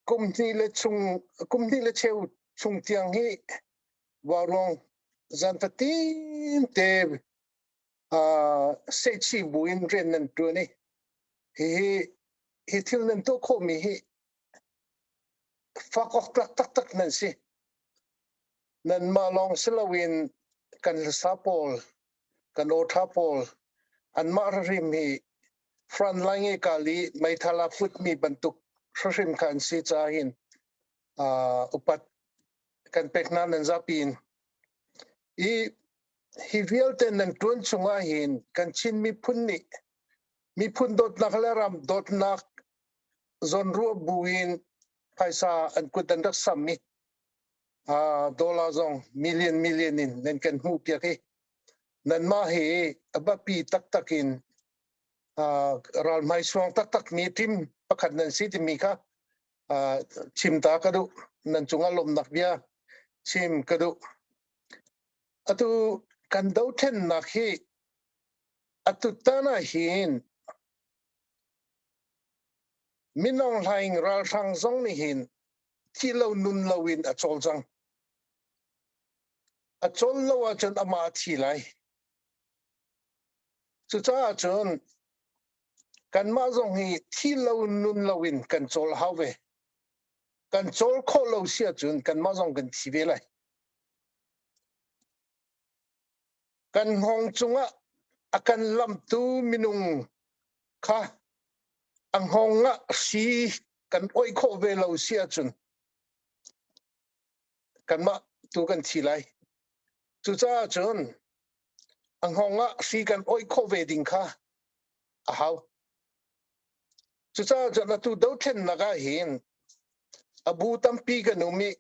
kum hnih le chung kum hnih le cheu chung tiang hi Vauruang zan fatin te sehchih buin rian nan ṭuan i hihi hi thil nan tuah khawhmi hi fak awk tlak taktak nan si. Nanmah lawng si loin kan hlasa pawl, kan awṭha pawl, anmah hrim hi front line i kal i meithal a futmi bantuk hrim kha an si caah hin upat kan pek hna nan zapi in. I hi vialte nan ṭuan chungah hin kan Chin miphun nih miphun dawtnak le ram dawtnak zawnruah buin phaisa an kut an rak sam i dollar zong million million in nan kan hmuh piak i nanmah hi a biapi taktak in ral hmaisuang taktak mi team pakhat nan si timi kha chim ta ka duh. Nan cungah lawmhnak bia chim ka duh. Atu kan dothlennak hi atu tan ah hin Minung hlaing ralhrang zong nih hin thi lo nun lo in a cawl cang. A cawl lo ahcun amah a thi lai. Cucaah cun kanmah zong hi thi lo nun lo in kan cawl hau ve. Kan cawl khawh lo si ahcun kanmah zong kan thi ve lai. Kan hngawng cungah a kan lamtu minung kha a hngawng ah hri kan oih khawh ve lo si ahcun kanmah tu kan thi lai. Cucaah cun a hngawng ah hri kan oih khawh ve ding kha a hau. Cucaah cun atu dothlennak ah hin a bu tampi kan um i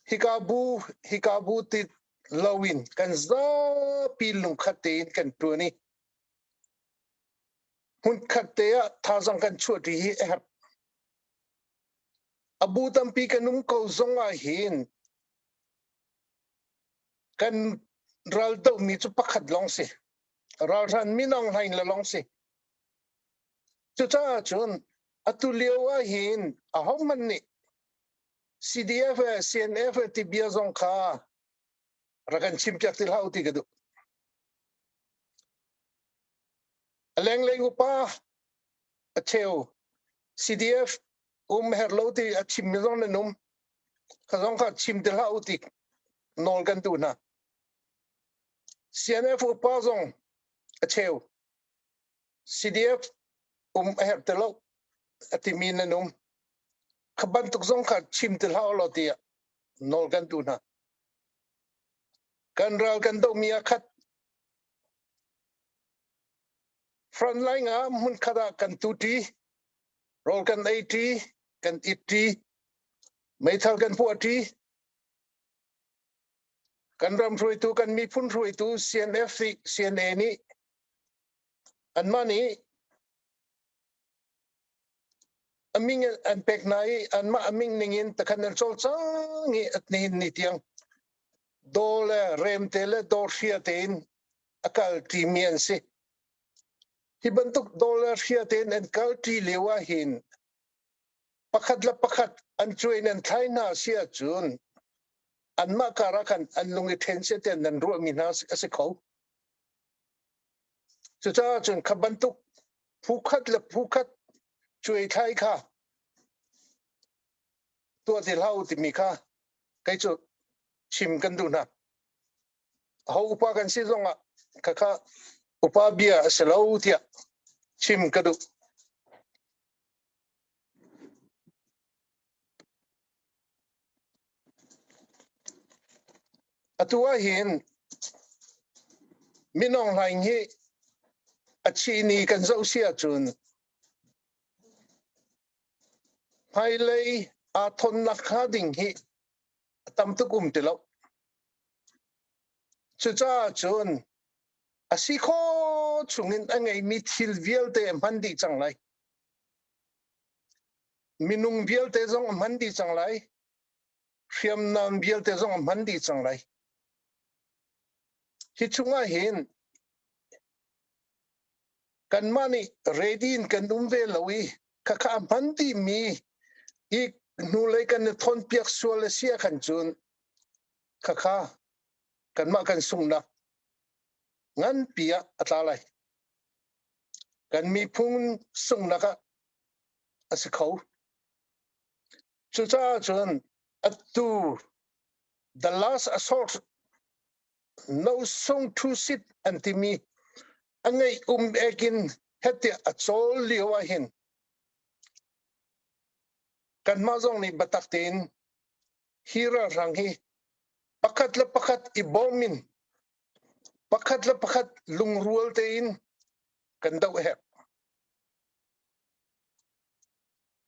hika bu hika bu ti loin kan zapi lungkhat tein kan ṭuan i hmunkhat te ah thazaang kan chuahṭi hi a herh. A bu tampi kan um ko zong ah hin kan ral dohmi cu pakhat lawng si. Ralhran minong hlain le lawng si. Cucaah cun atu lio ah hin ahohmanh nih CDF le CNF le ti bia zong kha rak kan chimpiak ti hlah u ti ka duh. A lenglei upa a cheu CDF um her lo ti a chimmi zong nan um. Kha zong kha chim ti hlah u ti nawl kan duh hna. CNF upa zong a cheu CDF um a herh ti lo a timi nan um. Kha bantuk zong kha chim ti hlah u law tiah nawl kan duh hna. Kan ral kan dohmi ah khat frontline ah hmunkhat ah kan tuṭi, rawl kan eiṭi, kan itṭi, meithal kan puahṭi. Kan ram hruaitu, kan miphun hruaitu CNF nih, CNA nih anmah nih a min an pek hna i anmah a min ning in takhan an cawlcang i nihin ni tiang daw le remte le daw hria tein. a kal ṭimi an si. Hi bantuk dollar hria tein an kal ṭi lio ah hin pakhat le pakhat an cuai in an thlai hna si ahcun anmah kar ah khan an lung i ṭhen sia tiah nan ruahmi hna a si kho. Cucaah cun kha bantuk phu khat le phu khat cuai thlai kha tuah ti hlah u timi kha kei cu chim kan duh hna. Ho upa kan si zongah khakha upa bia a si lo tiah chim ka duh. Atu ah hin Minong Hlaing hi a chini kan zoh si ahcun hmailei aa thawnnak hnga ding hi a tam tuk um ti lo. Cucaah cun a si khawh chungin a ngeimi thil vialte a hman dih cang lai. Minung vialte zong a hman dih cang lai. Hriamnam vialte zong a hman dih cang lai. Hi chungah hin kanmah nih ready in kan um ve lo i khakha a hman dihmi i hnulei kan i thawnpiak sual a si ah khan cun khakha kanmah kan sunghnak nganpi ah a tla lai. Kan miphun sunghnak ah a si kho. Cucaah cun atu the last assault no sung thu sit an timi a ngeih um ekin hetiah a cawl lio ah hin kanmah zong nih biatak tein hi ralhrang hi pakhat le pakhat i bawm in pakhat le pakhat lungrual tein kan doh herh.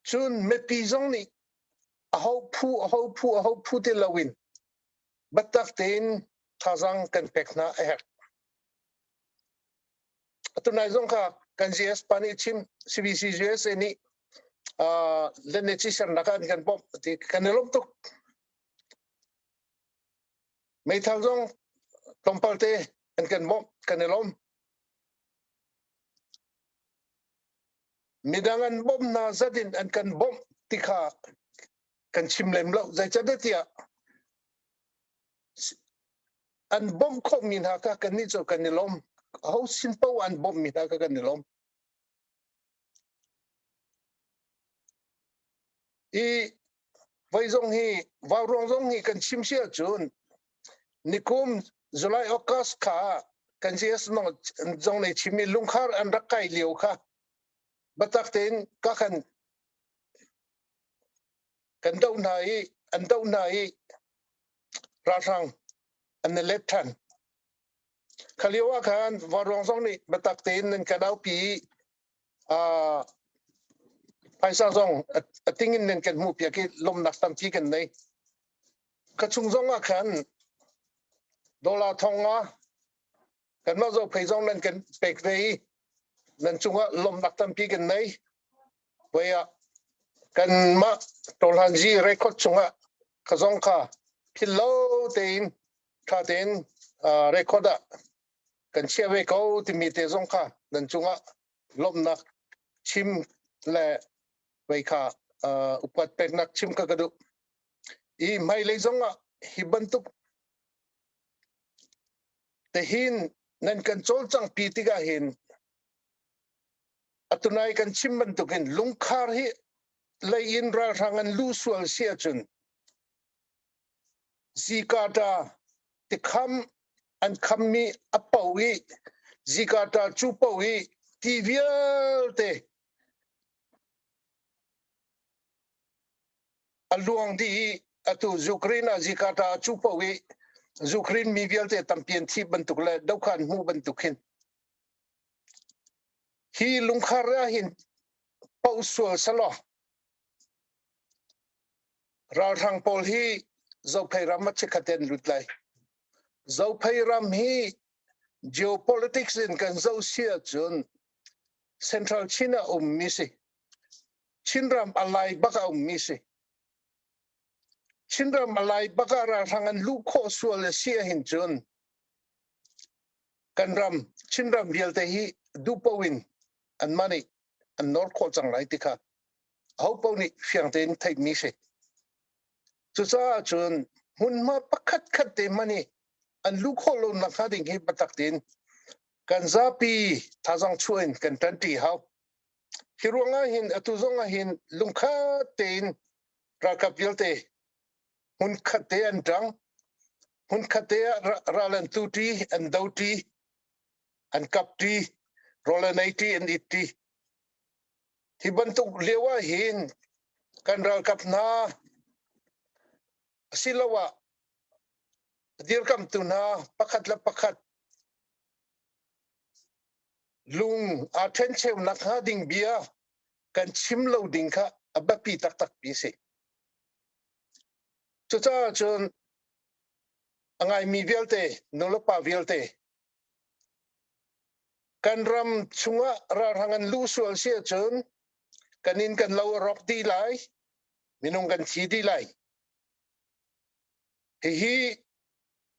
Cun mipi zong nih aho phu aho phu aho phu ti loin biatak tein thazaang kan pek hna a herh. Atu nai zong kha kan GS pa nih chim CBC USA nih lenne ci sernak ah an kan bawmh ti kan i lawm tuk. Meithal zong tlawmpal te an kan bawmh kan i lawm. Midang an bawmh hna zat in an kan bawmh ti kha kan chim lem lo. Zeicahtiah tiah an bawmh khawhmi hna kha kannih cu kan i lawm. Aho sin paoh an bawmhmi hna kha kan i lawm. I voi zong hi vauruang zong hi kan chim si ahcun nikum July August kha kan GS zong nei chimmi lungkhar an rak kai lio kha biatak tein ka kan kan doh hna i an doh hna i ralhrang an i let ṭhan. Kha lio ah khan vauruang zong nih biatak tein nan kan aupi i phaisa zong a ting in nan kan hmuhpiak i lawmhnak tampi kan nei. Ka chung zong ah khan dollar thong nga kanmah zophei zong nan kan pek ve i nan cungah lawmhnak tampi kan nei. Voi ah kanmah Tawhlanzi record chungah ka zong kha philh lo tein ṭha tein record ah kan chiah ve ko timi te zong kha nan cungah lawmhnak chim le vei kha upat peknak chim ka ka duh. I hmailei zongah hi bantuk tehin nan kan cawlcanghpi tikah hin atunai kan chim bantukin lungkhar hi lei in ralhrang an lu sual si ahcun zikata tikham an khammi a po i zikata cu po i ti vialte a luang dih i atu Ukraine ah zikata a cu paoh i Ukraine mi vialte tampi an thi bantuk le dokhan hmu bantuk hin hi lungkhar ah hin paoh sual selaw ralhrang pawl hi Zophei ram a chikkhat an lut lai. Zophei ram hi geopolitics in kan zoh si ahcun Central Chin ah ummi si. Chinram a lai bak a ummi si. Chinram a lai bak ah ralhrang an luh khawh sual a si ahhin cun. Kan ram Chinram vialte hi duhpoh in anmah nih an nawr khawh cang lai ti kha ahopaoh nih fiang tein theihmi si. Cucaah cun hmunhma pakhat khat te hmanh hi an luh khawh lo nakhnga ding hi biatak tein kan zapi thazaang chuah in kan ṭanṭi hau. Hi ruangah hin atu zong ah hin lungkhat tein ralkap vialte hmunkhat te an ṭang. Hmunkhat te ah ral an tuṭi, an doṭi, an kapṭi, rawl an eiṭi, an itṭi. Hi bantuk lio ah hin kan ralkap hna asiloah dirkamtu hna pakhat le pakhat lung aa ṭhencheu nakhnga ding bia kan chim lo ding kha a biapi taktakmi a si. Cucaah cun a ngaimi vialte, nulepa vialte, kan ram chungah ralhrang an luh sual si ahcun kan inn kan lo a rawk dih lai, minung kan thi dih lai. Hihi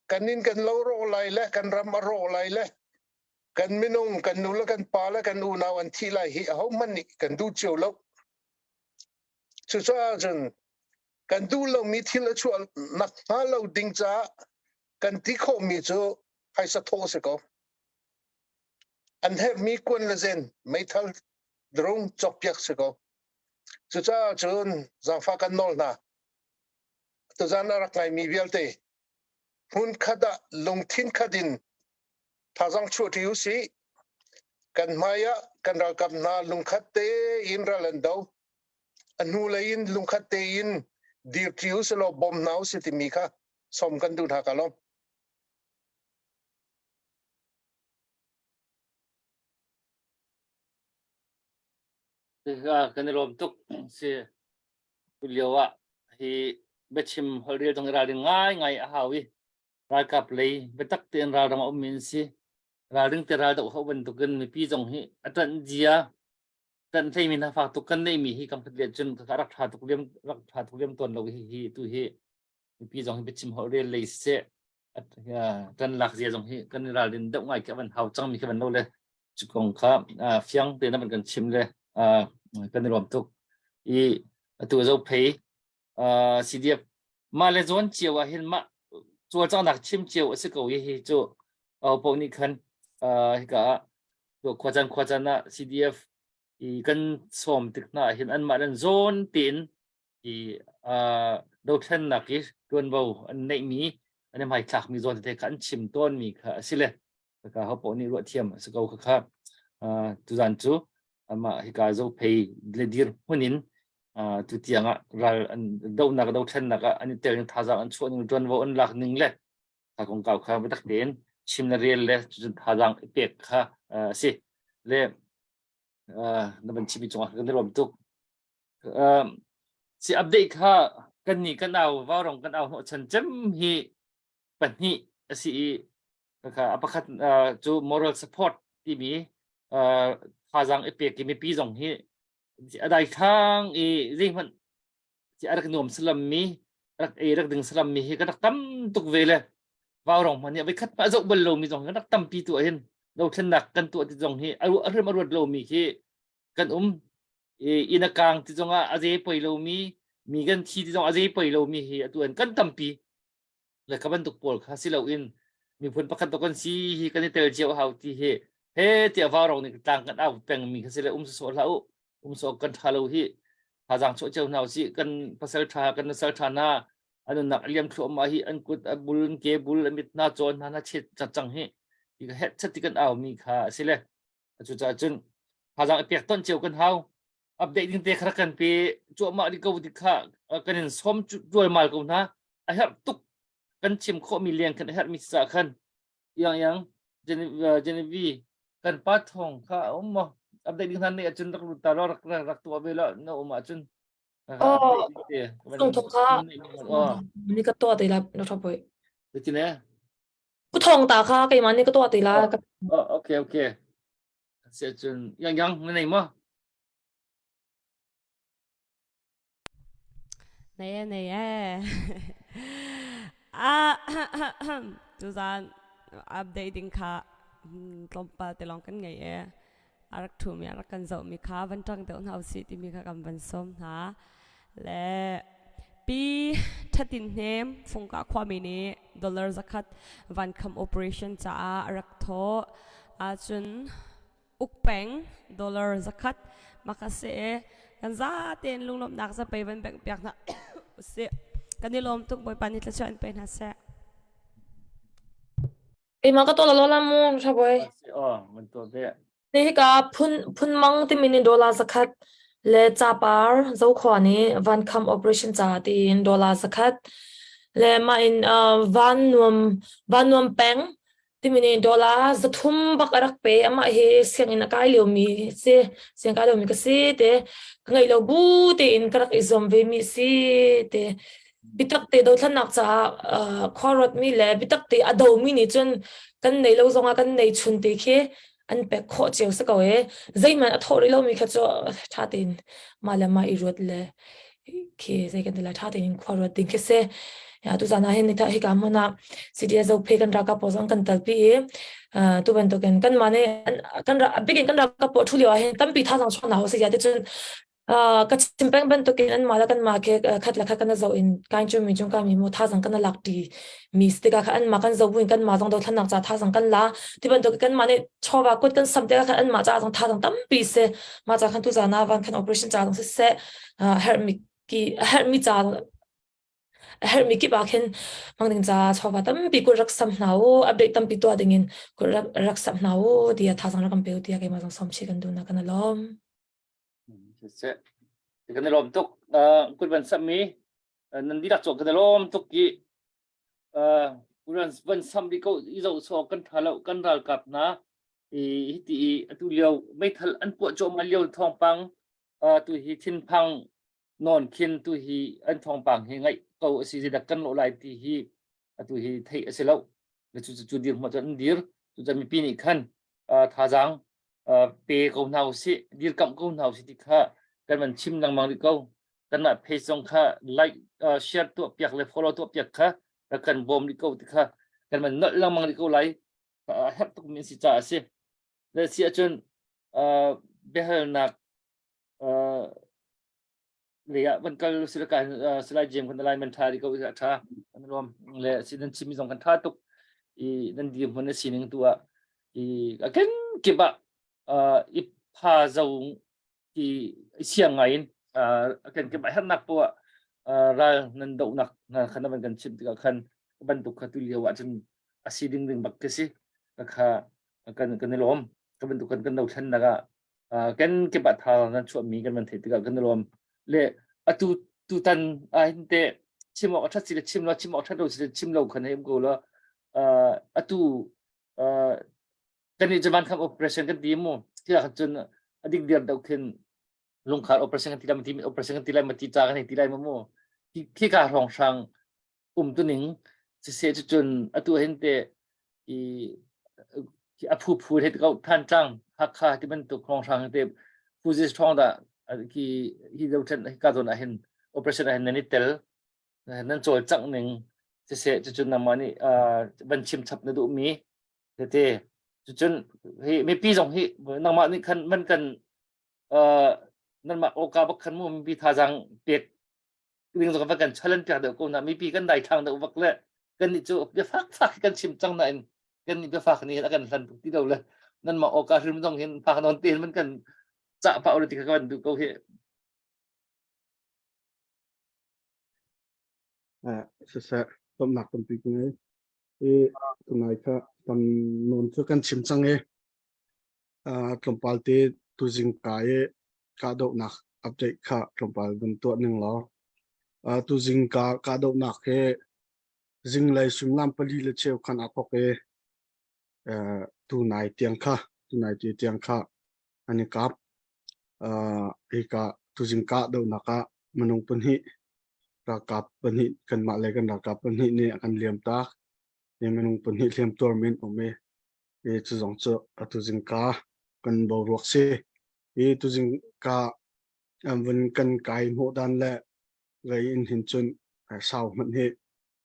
kan inn kan lo rawh lai le kan ram a rawh lai le kan minung kan nu le kan pa le kan unau an thi lai hi ahohmanh nih kan duh cio lo. Cucaah cun kan duh lomi thil a chuah nakhnga lo ding caah kan ti khawhmi cu phaisa thawh si ko. An herhmi kuan le zen meithal drone cawkpiak si ko. Cucaah cun zaangfah kan nawl hna. Tuzan a rak ngaimi vialte hmunkhat ah lungthin khat in thazaang chuahṭi u sih. Kan hmai ah kan ralkap hna lungkhat tein ral an do. A hnulei in lungkhat tein dirṭi u sih law bawm hna u sih timi kha sawm kan duh hna ka lawm. Kan i lawm tuk si. Tu lio ah hi biachim holhrel zong i ralring ngaingai a hau i ralkap lei biatak tein ralram a ummi an si. Ralring te ral doh ho bantukin mipi zong hi a ṭanh zia ṭanh hleimi hna fak tuk kan neihmi hi kam khat cun ka rak ṭha tuk liam rak ṭha tuk liam tawn lo hi hi tu hi mipi zong hi biachim holhrel lei siseh ṭan lak zia zong hi kan i ralrin deuh ngai khi a van hau cangmi khi van lo le cu kong kha fiang tein a van kan chim le kan i lawm tuk i atu zo phei CDF mah le zawn cio ah hin mah cawlcanghnak chim cio a si ko hi hi cu poh nih khan hika ah khuacan khuacan ah CDF i kan sawm tik hna ah hin anmah nan zawn tein i dothlennak i tuanvo an neihmi an i hmaithlakmi zawn tete kha an chim tawnmi kha a si le ka ho poh nih ruah thiam a si ko kha kha tuzan cu amah hika zophei le dir hmun in tu tiang ah ral an dohnak dothlennak ah an i tel ning thazaang an chuah ning tuanvo an lak ning le kha kongkau kha biatak tein chim le rel le cucun thazaang i pek kha a si le na van chimi cungah kan i lawm tuk si update kha kan nih kan au vaurong kan au hnawh chan cem hi pahnih a si i kha a pakhat cu moral support timi thazaang i pek i mipi zong hi a daithlang i zeihmanh a rak nuam salam mi rak ei rak ding salam mi hi kan rak tam tuk ve le vaurong hman hi voi khat pa zoh bal lo mi zong kan rak tampi tu hin dothlennak kan tuah ti zong hi a hrim a ruat lo mi khi kan um inn a kang ti zong ah a zei poi lo mi mi kan thi ti zong a zei poi lo mi hi atu an kan tampi le kha bantuk pawl kha si loin miphun pakhat to kan si hi kan i tel cio hau ti hi he tiah vaurong nih tlang kan au peng mi kha si le um sawh hlah u um sawh kan tha lo hi thazang chuah cio hna usih kan pasal tha kan nusal tha hna an nunnak a liam thluahmah hi an kut a bul an ke bul an mit hna cawn hna hna chet cang hi hi ka het chat ti kan au mi kha a si le cucaah cun thazang i pek ton cio kan hau update ding te kha kan pe cuahmah ding ko ti kha kan in som mal ko hna a herh tuk kan chim khawhmi leng kan herhmi ca khan yang yang Genevieve kan pa thong kha um mo update ding hna ne acun rak lut ta lo rak rak tua ve lo na um ahcun Oh, thong thong kha ni ka to te la na thapoi. Tine Ku thong ta kha keimah nih ka tuah ti la. Oh, okay, okay. Si cun yang yang na nei maw? Nei e nei e. Ah tuzan update ding kha. tlawmpal te lawng kan ngei e. A rak ṭhumi a rak kan zohmi kha van ṭang deuh hna usih timi kha kan van sawm hna. Le pi ṭhatin hnem Fungka khuami nih dollar zakhat vankham operation caah a rak thawh. Ahcun ukpeng dollar zakhat makase kan zatein lunglawmhnak zapei van bengh piak hna usih. Kan i lawm tuk Bawipa nih thluachuah in pe hna seh. Keimah ka tuah lo la mu Tha Bawi. Oh, man tuah ve. Ni hika phun phunmang timi nih dollar zakhat le capar zokhua nih vankham operation ca tiin dollar zakhat le mah in uh, van nuam van nuam peng timi nih dollar 300 bak a rak pe amah hi sianginn a kai liomi si siang kai liomi ka si te ka ngeih lo bu tein ka rak i zuam ve mi si te bitak te dothlannak caah uh, khua ruatmi le bitak te a domi nih cun kan nei lo zongah kan nei chun te khi an pek khawh cio si ko e zeihmanh a thawh rih lomi kha cu ṭha tein mah le mah i ruat le khi zei kan ti lai ṭha tein khua ruat ding khi si ya tu zan ah hin nita hika hmun ah CDS Zophei kan ralkap pawl zong kan talpi i tu bantukin kan mah nih kan bikin kan ralkap pawl ṭhu lio ah hin tampi thazaang chuah hna usih ti cun ka chim peng bantukin anmah le kanmah ke khat le khat kan zoh in kain cu mi cung ka mi mu thazang kan lak ti mi tikah khan anmah kan zoh buin kanmah zong dothlannak ca thazang kan la ti bantuk kanmah nih chawva kut kan sam tikah khan anmah ca zong thazang tampi si mah ca khan tu zana van khan operation ca zong siseh herhmi ki herhmi ca A herhmi kip ah khin hmang ding ca chawva tampi kut rak sam hna u, update tampi tuah ding in kut rak, rak sam hna u tiah thazang rak kan pe u tiah keimah zong sawm chih kan duh na kan i lawm. Siseh. Kan i lawm tuk. Kut van sammi nan dihlak cawk kan i lawm tuk i van sam rih ko i zoh sawh kan ṭha lo kan ralkap hna i hiti i atu lio meithal an puah cuahmah lio thawngpang tu hi thinphang nawn khin tu hi an thawngpang hi ngaih ko a si zeidah kan lawh lai ti hi atu hi theih a si lo cu cu dirhmun cun an dir cucun mipi nih khan thazaang pe ko hna usih dirkamh ko hna usih ti kha kan van chim lengmang rih ko kanmah page zong kha like share tuah piak le follow tuah piak kha rak kan bawm rih ko ti kha kan van nolh lengmang rih ko lai a herh tuk mi si caah a si le si ahcun biahalnak lei ah van kal sila kan salai jem kan lai man tha ri ko a tha an rom le si nan chimi zong kan tha tuk i nan dir hmun na sining tu ah i a ken kip ah i pha zo i siang ngai in a ken kip ah hernak po ah ral nan do nak na khan van kan chim tikah khan bantuk kha tu lio ah cun a si ding ding bak ke si kha kan kan i lawm ka bantuk kan kan do thlen nak ah kan kip ah tha nan chuahmi kan van theih tikah kan i lawm le atu tutan ah hin te chim awk a ṭhat si le chim lo chim awk ṭhat lo si le chim lo khan hei um ko la atu kan nih Japan kham operation kan ti mu tiah khan cun a dik diar deuh khin lungkhar operation kan ti lai ma ti operation kan ti lai ma ti ca kan hei ti lai ma mu khi ka hrawng hrang umtuning siseh cucun atu hin te i a phu phu he ko Thantlang Hakha ti bantuk hrawnghrang te Fuji ṭhawng dah khi hi do ṭhen ka zawn ah hin operation ah hin nan i tel nan cawlcangh ning siseh cucun nangmah nih van chim chap na duhmi tete cucun hi mipi zong hi nangmah nih khan man kan nanmah awka bak khan mu mipi thazaang pek ding zong va kan challenge piak deuh ko na mipi kan dai thang deuh vak le kan nih cu biafak fak kan chim cang na in kan nih biafak nih a kan hlan tuk ti lo le nan mah awka hrim zong hin fak non te man kan cah pa ul ti ka kan duh ko hi Eh, siseh, lawmhnak tampi ka ngei. I tunai kha tam nawn cu kan chim cang i tlawmpal te tuzing ka i kahdohnak update kha tlawmpal van tuah ning law tuzing ka kahdohnak hi zinglei suimilam pali le cheu khan aa thawk i tunai tiang kha tunai ti tiang kha an i kap. Hika tuzing kahdohnak ah minung pahnih ralkap pahnih kanmah le kan ralkap pahnih nih a kan liam tak. Hi minung pahnih hliamtuar men um i i cu zong cu atu zingka kan boruak si. Hi tuzingka an vun kan kai hnawh dan le vei in hin cun sau hmanh hi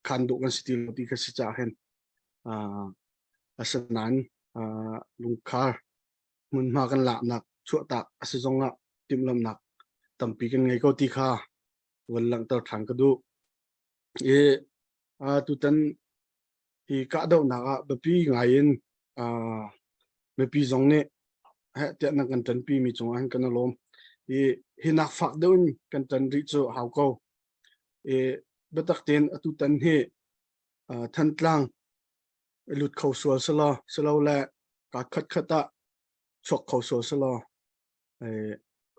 khan duh kan si ti lo ti kha si caah hin asinain. Lungkhar hmunhma kan laknak chuahtak a si zongah timhlamhnak tampi kan ngei ko ti kha van langhter ṭhan ka duh. I tutan hi kahdohnak ah biapi ngai in mipi zong nih heh tiah nan kan ṭanpi mi cungah hin kan i lawm. I hi nak fak deuh in kan ṭan rih cu hau ko. I biatak tein atutan hi Thantlang lut kho sual selaw silole kaa khatkhat ah chuak kho sual selaw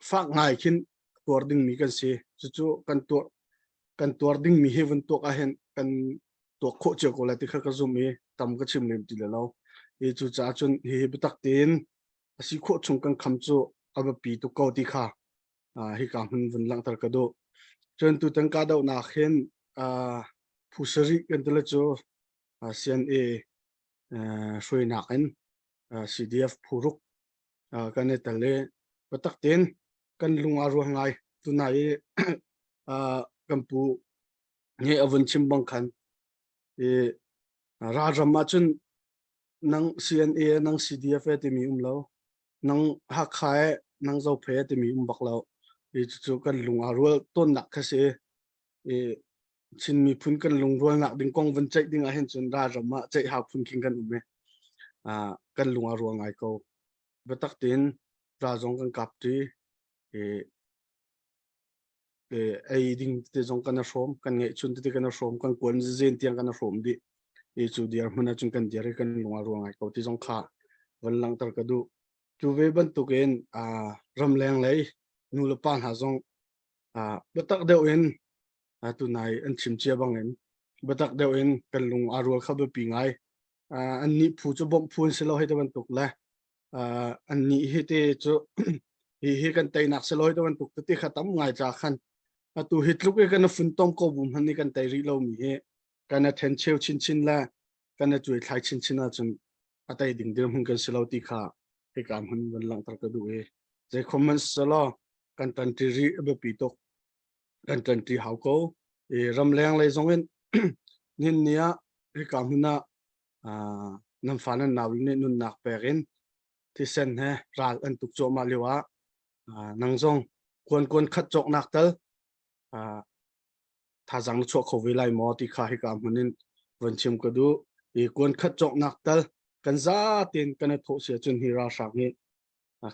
fak ngai khin tuar dingmi kan si. Cucu kan tuar kan tuar dingmi hi vun tuak ahhin kan tuak khawh cio ko lai ti kha ka zum i tam ka chim lem ti le lo. I cucaah cun hihi biatak tein a si khawh chung kan kham cu a biapi tuk ko ti kha hika hmun vun langhter ka duh. Cun tutan kahdohnak hin phu sarih kan ti le cu CNA hruainak in CDF phu ruk kan i tel i biatak tein kan lung aa rual ngai. Tunai i kan pu nih a vun chim bang khan i ralram ahcun nang CNA nang CDF timi um lo nang Hakha e nang Zophei timi um bak lo. I cucu kan lung aa rual tawnnak kha si. I Chin miphun kan lungrualnak ding kong van ceih ding ah hin cun ralram ah ceih hau phun khin kan um i kan lung aa rual ngai ko. Biatak tein ral zong kan kap ṭi i ei ding tete zong kan i hrawm, kan ngeihchun tete kan i hrawm, kan kuan zen tiang kan i hrawm dih. I cu dirhmun ah cun kan dir i kan lung aa rual ngai ko ti zong kha van langhter ka duh. Cu ve bantukin ramleng lei nu le pa hna zong biatak deuh in tunai an chim cia bangin biatak deuh in kan lung aa rual kha biapi ngai. An nih phu cu bawmh phu an si lo hei ti bantuk le an nih hi te cu hi hi kan teinak si lo hei ti bantuk tete kha tam ngai ca khan atu hi tluk i kan funtom ko bu hmanh nih kan tei rih lomi hi kan a then cheu chinchin le kan a cuai thlai chinchin ahcun a tei ding dirhmun kan si lo ti kha hika hmun van langhter ka duh i zei khom man selaw kan ṭanṭi rih a biapi tuk kan ṭanṭi hau ko i ramleng lei zong in nihin ni ah hika hmun ah nan fa nan nau nih nunnak pek in thisen he ral an tuk cuahmah lio ah nang zong kuan kuan khat cawknak tal thazaang na chuah kho ve lai maw ti kha hika hmun in von chim ka duh. I kuan khat cawknak tal kan zatein kan i thawh si ahcun hi ralhrang hi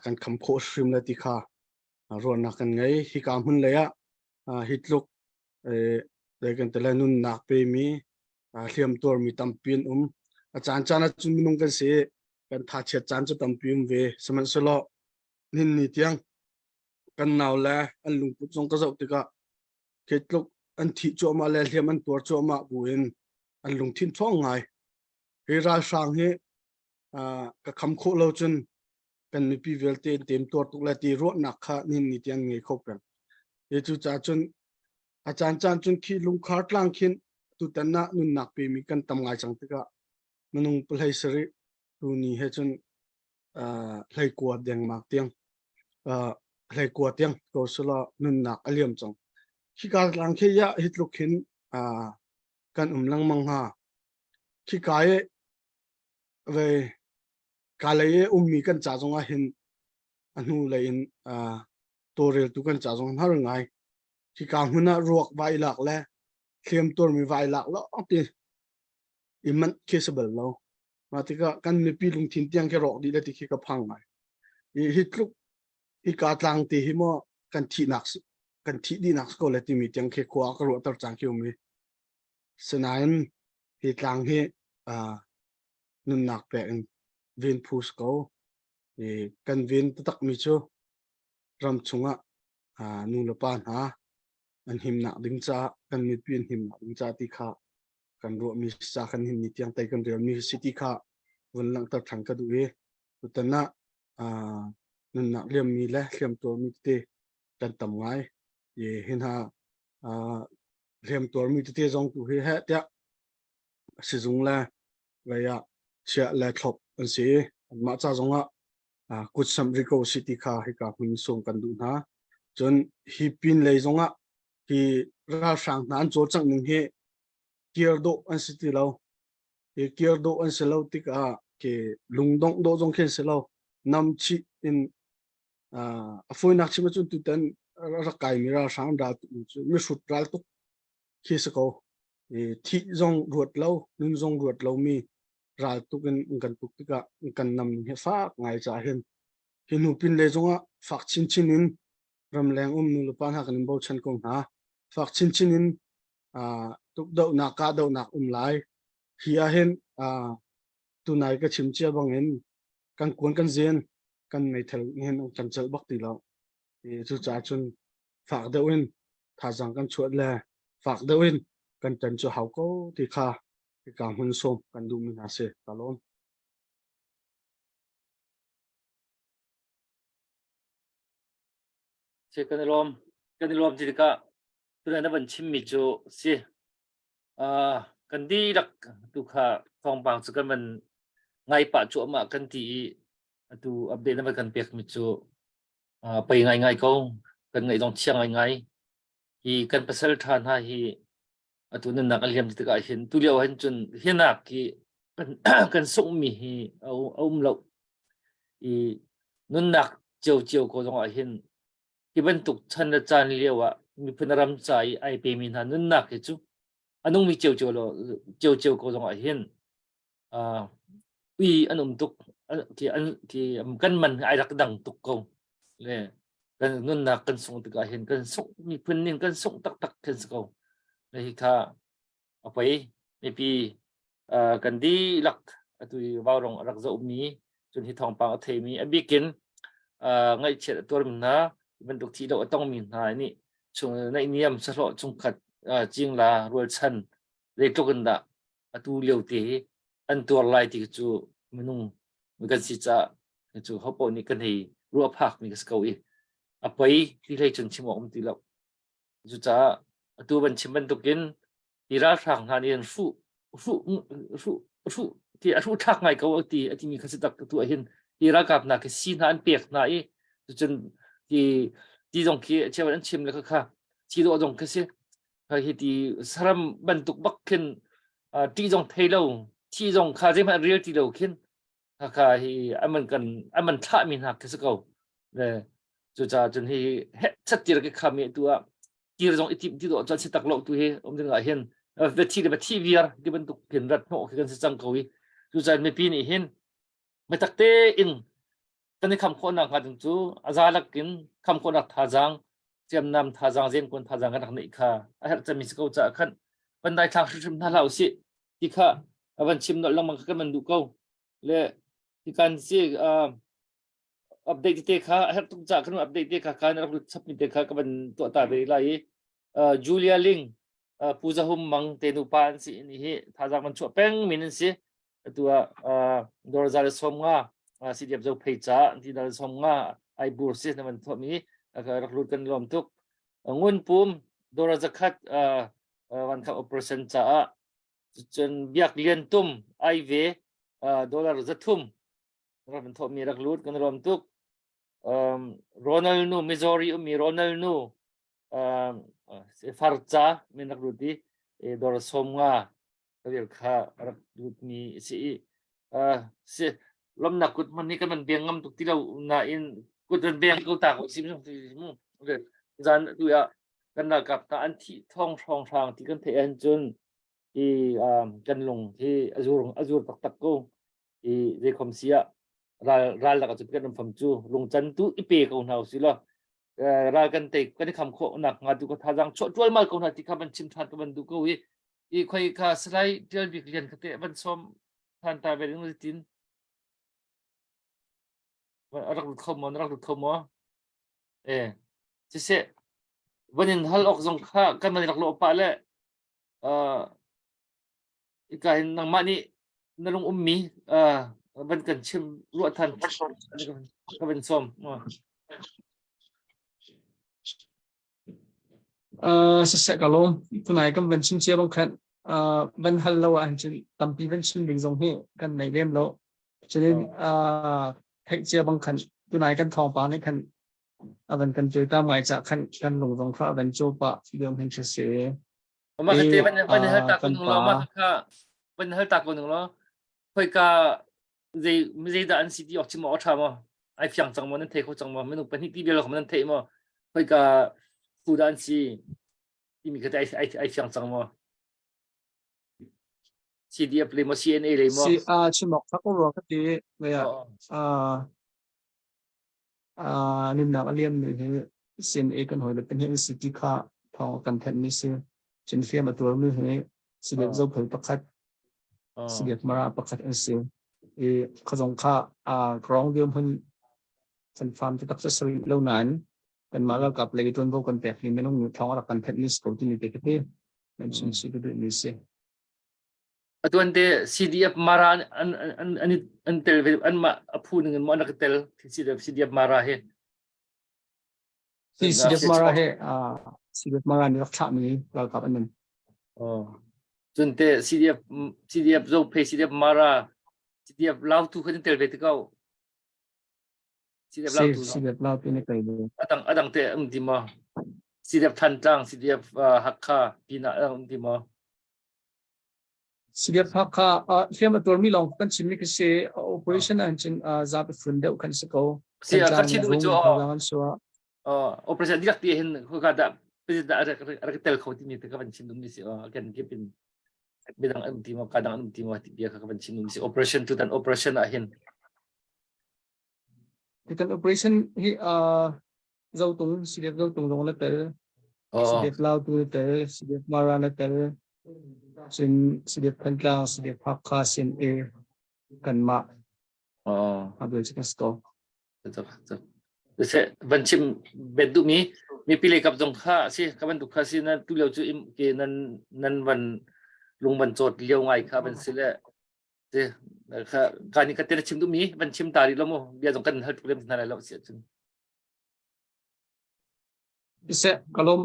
kan kham khawh hrim le ti kha ruahnak kan ngei. Hika hmun lei ah hi tluk kan tele nunnak pemi hliam tuarmi tampi an um. A caan caan ahcun minung kan si kan thachiat caan cu tampi um ve. Sihmanhsehlaw nihin ni tiang kan nau le an lungput zong ka zoh tikah khi tluk an thih cuahmah le hliam an tuar cuahmah buin an lungthin ṭhawng ngai. Hi ralhrang hi ka kham khawh lo cun kan mipi vialte an tem tuar tuk le ti ruahnak kha nihin ni tiang ngei kho peng. Hi cu caah cun a caan caan cun khi lungkhar tlang khin tutan ah nunnak pemi kan tam ngai cang tikah minung pahlei sarih tuni he cun hleikua dengmak tiang hleikua tiang ko sula nunnak a liam cang. Khika tlang khi ya hi tluk hin kan um lengmang hnga. Khika i ve ka lei i ummi kan ca zong ah hin a hnu lei in tawlreltu kan ca zong har ngai. Khika hmun ah ruak vai lak le hliam tuarmi vai lak lawng ti i manh khi si bal lo. Mah tikah kan mipi lungthin tiang khi rawk dih le ti khi ka phang ngai. Hi hi tluk hi ka tlang te hi maw kan thihnak kan thih dihnak ko le timi tiang khi khua ka ruahter cang khi um i. Sinain hi tlang hi nunnak pek in ven phu si ko. I kan ven taktak mi cu ram chungah nu le pa hna an himnak ding caah kan mipi an himnak ding caah ti kha kan ruahmi ca kan hin ni tiang tei kan relmi si ti kha vun langhter ṭhan ka duh i tutan ah nunnak liammi le hliam tuarmi tete kan tam ngai i hi hna hliam tuarmi tete zong tu hi heh tiah sizung le lei ah chiah le thlop an si i anmah ca zong ah kut samh rih ko si ti kha hika hmun sung kan duh hna. Cun hi pin lei zong ah hi ralhrang hna an cawlcangh ning hi kir dawh an si ti lo. Hi kir dawh an si lo tikah khi. Ke lungdongh dawh zong khi si lo. Nam chih in a fawinak chim ahcun tutan rak kaimi ralhrang ral tuk cu mihrut ral tuk khi si ko. Thih zong ruat lo, nun zong ruat lomi ral tuk in kan tuk tikah kan nam hi fak ngai caah hin hi hnu pin lei zongah fak chinchin in ramleng um nu le pa hna kan in bochan ko hna. Fak chinchin in tukdohnak kahdohnak um lai. Hi ah hin tunai ka chim cia bangin kan kuan kan zen kan meithal hin kan celh bak ti lo. Cucaah cun fak deuh in thazaang kan chuah le fak deuh in kan ṭan cu hau ko ti kha hika hmun sawm kan duhmi hna si. Ka lawm. Si kan i lawm. Kan i lawm ti tikah tutan na van chimmi cu si. Uh, kan dihlak tu kha thawngpang cu kan van ngai pah cuahmah kan ti i atu update na van kan pekmi cu uh, pei ngaingai ko kan ngaih zong chia ngaingai hi kan pasal ṭha hna hi atu nunnak a liam tikah hin tu lio hin cun hinak hi kan kan sunghmi hi a um lo i nunnak cio cio ko zong ah hin hi bantuk chan le caan lio ah miphun ram ca i ai pemi hna nunnak hi cu a nungmi cio cio lo cio cio ko zong ah hin uh, ui an um tuk ti an ti kan man ai rak dang tuk ko le kan nunnak kan sung tikah hin kan sung miphun ning kan sung taktak khin si ko le hi kha a poi mipi kan dihlak atu i vaurong a rak zohmi cun hi thawngpang a theimi a bikin ngaihchiat a tuarmi hna bantuk thi lo a tongmi hna nih chung naihniam sahlawh chungkhat cingla rualchan zeitluk in dah atu lio te hi an tuar lai ti cu minung kan si caah cu hopo nih kan hei ruah phak mi ka si ko i a poi ti hlei cun chim awk um ti lo cucaah atu ban chim bantukin hi ralhrang hna nih an hruh hruh hruh hruh ti a hruh thlak ngai ko ti a timi kha si tak tu ah hin hi ralkap hna khi si hna an pek hna i cucun ti ti zong khi cheu an chim le kha kha thi dawh zong khi si hi ti saram bantuk bak khin ṭih zong thei lo thi zong kha zeihmanh real ti lo khin khakha hi aman kan aman thlah mi hna khi si ko le cucaah cun hi he chat tir ke khami tu ah kir zong i tim ti do cun si tak lo tu hi um ding ah hin va thi le va thi viar ti bantuk khin rat hnawh khi kan si cang ko i cucaah mipi nih hin biatak tein kan i kham khawhnak hnga ding cu a za lakin kham khawhnak thazaang hriamnam thazaang zenkuan thazaang kan rak neih kha a herh cemmi si ko caah khan pandai thlak hrimhrim hna hlah usih ti kha a van chim nolh lengmang kha kan van duh ko le ti kan si update te kha a herh tuk caah kan update te kha kan rak lut chap mi te kha ka van tuah ta ve lai i Julia Ling Pu Za Hum Mang te nupa an si ni hi thazaang man chuah peng min an si atu ah dor za le som nga CDF zo phei ca ti dal som nga ai bur si na man thom i rak lut kan lom tuk ngun pum dor zakhat van khap operation ca ah cun biak lian tum ai ve dollar zathum rak man thom mi rak lut kan lom tuk Ronald nu Missouri ummi Ronald nu farca min rak lut i dor som nga ka kha rak lutmi a si i si lomnak kut hman hi kan van beng ngam tuk ti lo nain kut van beng ko ta ko sim mu zan tu ah kan ralkap hna an thih thong hrawng hrang ti kan theih ahcun i kan lung hi azur azur taktak ko i zeikhom si ah ral ral lak ah kan um fam cu lungcan tu i pe ko hna usih law ral kan tei kan i kham khawh nak hnga tu ka thazaang chuah ṭualmal ko hna ti kha van chim ṭhan ka van duh ko i i khoi kha Salai Tial Bik Lian kha teh van sawm ṭhan ta ve ding tin a rak lut kho maw na rak lut kho maw e siseh van in hal awk zong kha kan van rak lawh pah le Ika hin nangmah nih na lung ummi van kan chim ruah than ka van sawm. Siseh ka lawm. Tunai kan van chim cia bang khan van hal lo ah cun tampi van chim ding zong hi kan nei lem lo. Cunin theih cia bang khan tunai kan thawngpang nih khan a van kan tuai ta ngai ca khan kan lung zong kha a van caw pah lio hin si. Mah kha te van van hal ta ko nung law mah kha van hal ta ko nung law khoika Zei zeidah an si ti awk chim awk a ṭha maw? Ai fiang cang maw? Nan thei kho cang maw? Minung pahnih ti bia lawng nan theih maw? Khoika phu dah an si timi kha ai ai ai fiang cang maw? CDF le maw CNA le maw? Si a chim awk ṭha ko rua ka ti. A nunnak a liammi hi CNA kan hawile pahnih an si ti kha thawng a kan thenhmi si. Cun hliam a tuarmi hi CDF Zophei pakhat, CDF Mara pakhat an si. I khazong kha rong dirhmun kan farm te tak si lo nain kanmah ralkap lei ṭuanvo kan pekmi minung nih thawng a rak kan thenhmi si ko timi te khi nan chim si ka duhmi si. Atuan te CDF Mara an an an an tel ve an mah a phu ning in maw an rak tel CDF CDF Mara he. Si CDF Mara he CDF Mara nih rak thlahmi ralkap an um. Oh. Cun te CDF CDF Zophei CDF Mara CDF Lautu kha an tel ve te ko. CDF Lautu. CDF Lautu ne kai ve. Adang adang te um ti maw? CDF Thantlang CDF Hakha pina um ti maw? CDF Hakha hliam a tuarmi lawng kan chimmi khi si operation an cun zapi phun deuh kan si ko. Si kan chim duh cu operation diak ti hin khoika dah president a rak tel kho timi te ka van chim duhmi si kan kip in midang an um ti maw ka dang an um ti maw ti bia kha ka van chim duhmi si operation tutan operation ah hin tutan operation hi Zotung, CDF Zotung zong na tel. CDF Lautu na tel, CDF Mara na tel. Cun CDF Thantlang, CDF Hakha, CNA kanmah. Abel cu kan si ko. Van chim bet duhmi mipi lei kap zong kha si ka bantuk kha si nan tu lio cu ke nan nan van lung van cawt lio ngai kha van si le te kha ka ni ka te chim duhmi van chim ta rih lo mu bia zong kan hal tuk lem hna lai lo si ahcun. Siseh, ka lawm.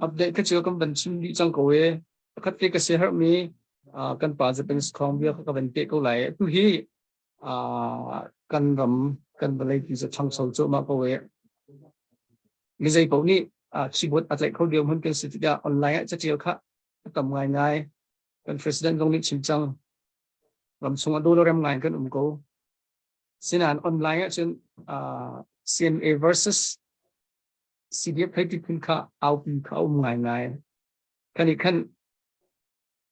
Update ka cu kan van chim dih cang ko e. Pakhat te ka siaherhmi kan pa Japanese khawng bia kha ka van peh ko lai. Tu hi kan ram kan vawlei pi cu ṭhangcho cuahmah ko e. Mi zei paoh nih keyboard a tlaih kho lio hmun kan si tikah online ah catial kha a tam ngaingai. Kan president zong nih chim cang. Ram chung ah dollar rem ngai kan um ko. Sinain online ahcun CNA versus CDF hei ti phun kha aupi kha a um ngaingai. Kan i khan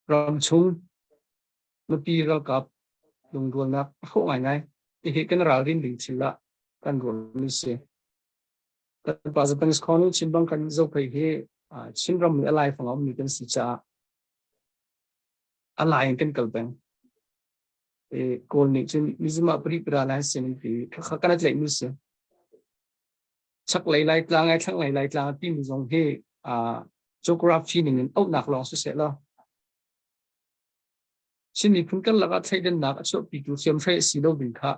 ramchung mipi ralkap lungrualnak a hrawh ngaingai. Hihi kan ralrin ding thil ah kan ruahmi si. Kan pa Japanese khawng nih Chin bang kan zophei hi Chinram i a laifang a ummi kan si caah a lai in kan kal peng. Kawl nih cun mizima paripara lai sin ti kha kan tlaih mi si. Chaklei Laitlang ai thlanglei Laitlang timi zong hi geography ning in auhnak lawng siseh law Chin miphun karlak ah thleidannak a chuahpitu hriamhrei a si lo ding kha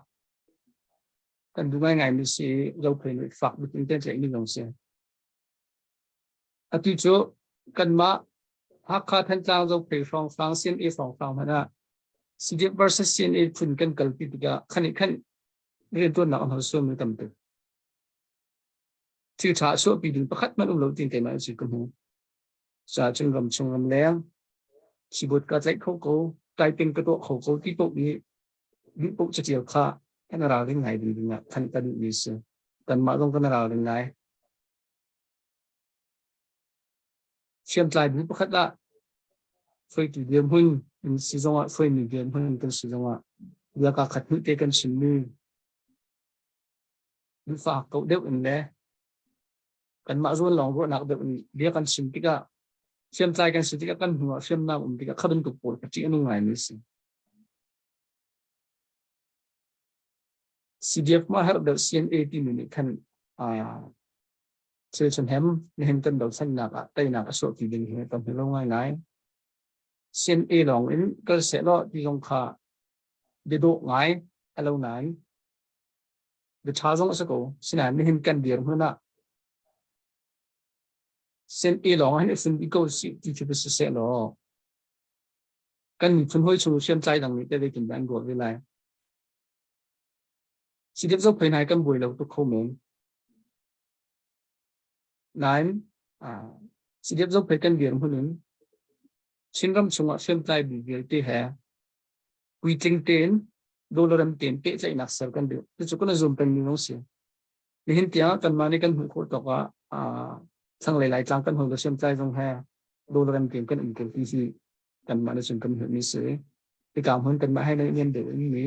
kan duh ngaingai mi si zophei nih fak bik in kan tlaih mi zong si. Atu cu kanmah Hakha Thantlang Zophei hrawnghrang CNA hrawnghrang hmanh ah CDF versus CNA phun kan kalpi tikah khan i khan riantuannak a hmalsualmi tam tuk. Thil ṭha a chuahpi ding pakhat hmanh um lo tin keimah in si ka hmu. Ca cun ram chung ram leng keyboard ka tlaih kho ko, typing ka tuah kho ko ti paoh nih duh paoh catial kha kan ralring ngai ding ding ah khan ka duhmi si. Kanmah zong kan ralring ngai. Hriamtlai bu pakhat ah hruaitu dirhmun in si zongah hruaimi dirhmun kan si zongah bia kaa khat hnih te kan chimmi duhfak ko deuh in le kanmah zawn lawng ruahnak deuh in bia kan chim tikah hriamtlai kan si tikah kan hnu ah hriamnam um tikah kha bantuk pawl kha ṭih a nung ngaimi a si. CDF mah herh deuh CNA timi nih khan Thil ṭhahnem nihin kan dothlennak ah teinak a chuahpi ding hi kan hmu lo ngaingai. CNA lawng in kal sehlaw ti zong kha biadawh ngai a lo nain bia ṭha zong a si ko. Sinain nihin kan dirhmun ah CNA lawng hin i fun dih ko sih ti khi va si sehlaw kan miphun hawi chung hriamtlai dang nih teh zeitindah an ruah ve lai. CDF zohphei hna hi kan buai lo tuk kho men. Nain CDF zohphei kan dirhmun in Chinram chungah hriamtlai bu vialte he puitling tein Dollar tein pehtlaihnak ser kan duh. Cucu kan zum pengmi zong si. Nihin tiang kanmah nih kan hmuh khawh tawk ah thlanglei Laitlang kan hmuh hriamtlai zong he dollar tein kan um ko ti hi kanmah nih cun kan hmuhmi si. Hika hmun kanmah he niam deuh in mi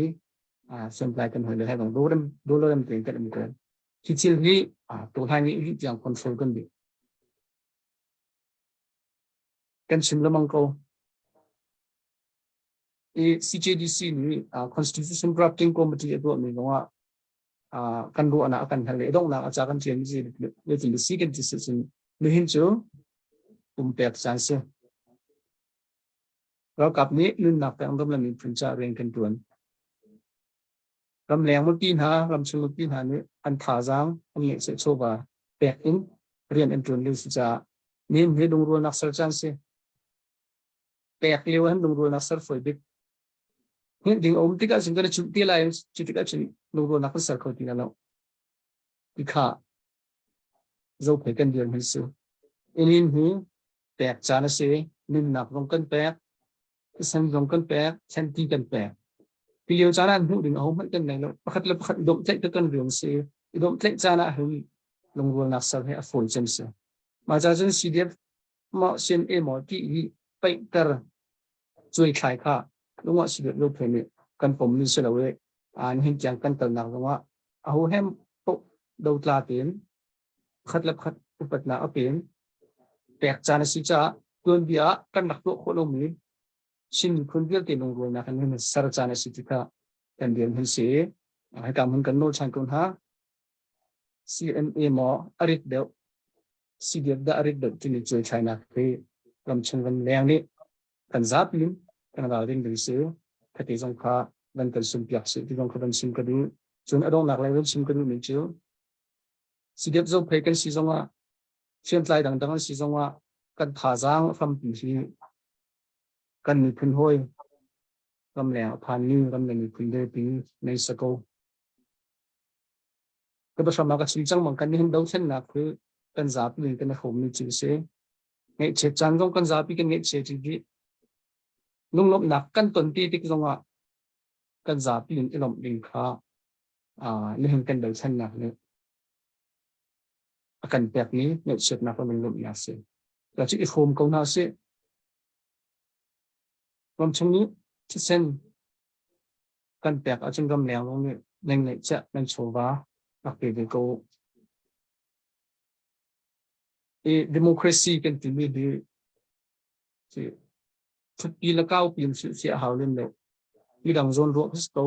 hriamtlai kan hmuh le he zong dollar tein kan um ko. Hi thil hi tuhlai nih rih tiang control kan duh. Kan chim lengmang ko. I CJDC nih Constitution Drafting Committee a tuahmi zongah kan ruahnak a kan hal i donghnak a ca kan ṭialmi zeitin si kan ti si cun nihin cu pumpek caan si. Ralkap nih nunnak pek ram le miphun caah rian kan ṭuan. Ramleng mipi hna, ramchung mipi hna nih an thazaang, an ngeihchiah chawva pek in rian an ṭuan lio si caah nihin hi lungrualnak ser caan si. Pek lio han lungrualnak ser fawi bik. Hngilh ding a um tikah cun kan i cuh ti lai cu tikah cun lungrualnak kan ser kho ti lo. Ti kha zophei kan dir hman si. Inin hi pek caan a si. Nunnak zong kan pek, thisen zong kan pek, thenti kan pek. Ti lio caan ah hmuh ding ahohmanh kan nei lo. Pakhat le pakhat i domhtlaih te kan rian si. I domhtlaih caan ah hin lungrualnak ser hi a fawi cem si. Mah ca cun CDF maw CNA maw ti hi paihter cuaithlai kha lungah si lo phe nih kan pom mi si lo i nihin tiang kan kalnak zongah aho hem poh dotla tein khat le khat upatnak a pen pek caan a si caah tuanbia ah kan rak tuah khawh lomi Chin miphun vialte lungrualnak in ser caan a si tikah kan rian hun si. Hika hmun kan nawl ṭhan ko hna. CNA maw a rit deuh CDF dah a rit deuh timi cuaithlainak hi ramchung ramleng nih kan zapi in kan ralring ding si. Khati zong kha van kan sumpiak si ti zong kha van sim ka duh. Cun a donghnak lei van sim ka duhmi cu CDF zophei kan si zongah hriamtlai dangdang an si zongah kan thazaang hrampi hi kan miphun hawi ramleng a phanmi ramleng miphun vialte nei sa ko. Ka biahram ah ka chim cang bang kan nihin dothlennak hi kan zapi in kan i hrawmmi thil a si. Ngaihchiat caan zong kan zapi kan ngaihchia ṭi dih. Lunglawmhnak kan ton ti tik zongah kan zapi in i lawmh ding kha nihin kan dothlennak nih a kan pekmi ngaihchiatnak le lunglawmhnak a si. Cu i hrawm ko hna sih. Ramchung nih thisen kan pek ahcun ramleng zong nih nan ngeihchiah nan chawva rak pe ve ko. I democracy kan timi hi thutpi le kaupi in hrilhfiah a hau lem lo. Midang zawn ruah khi si ko.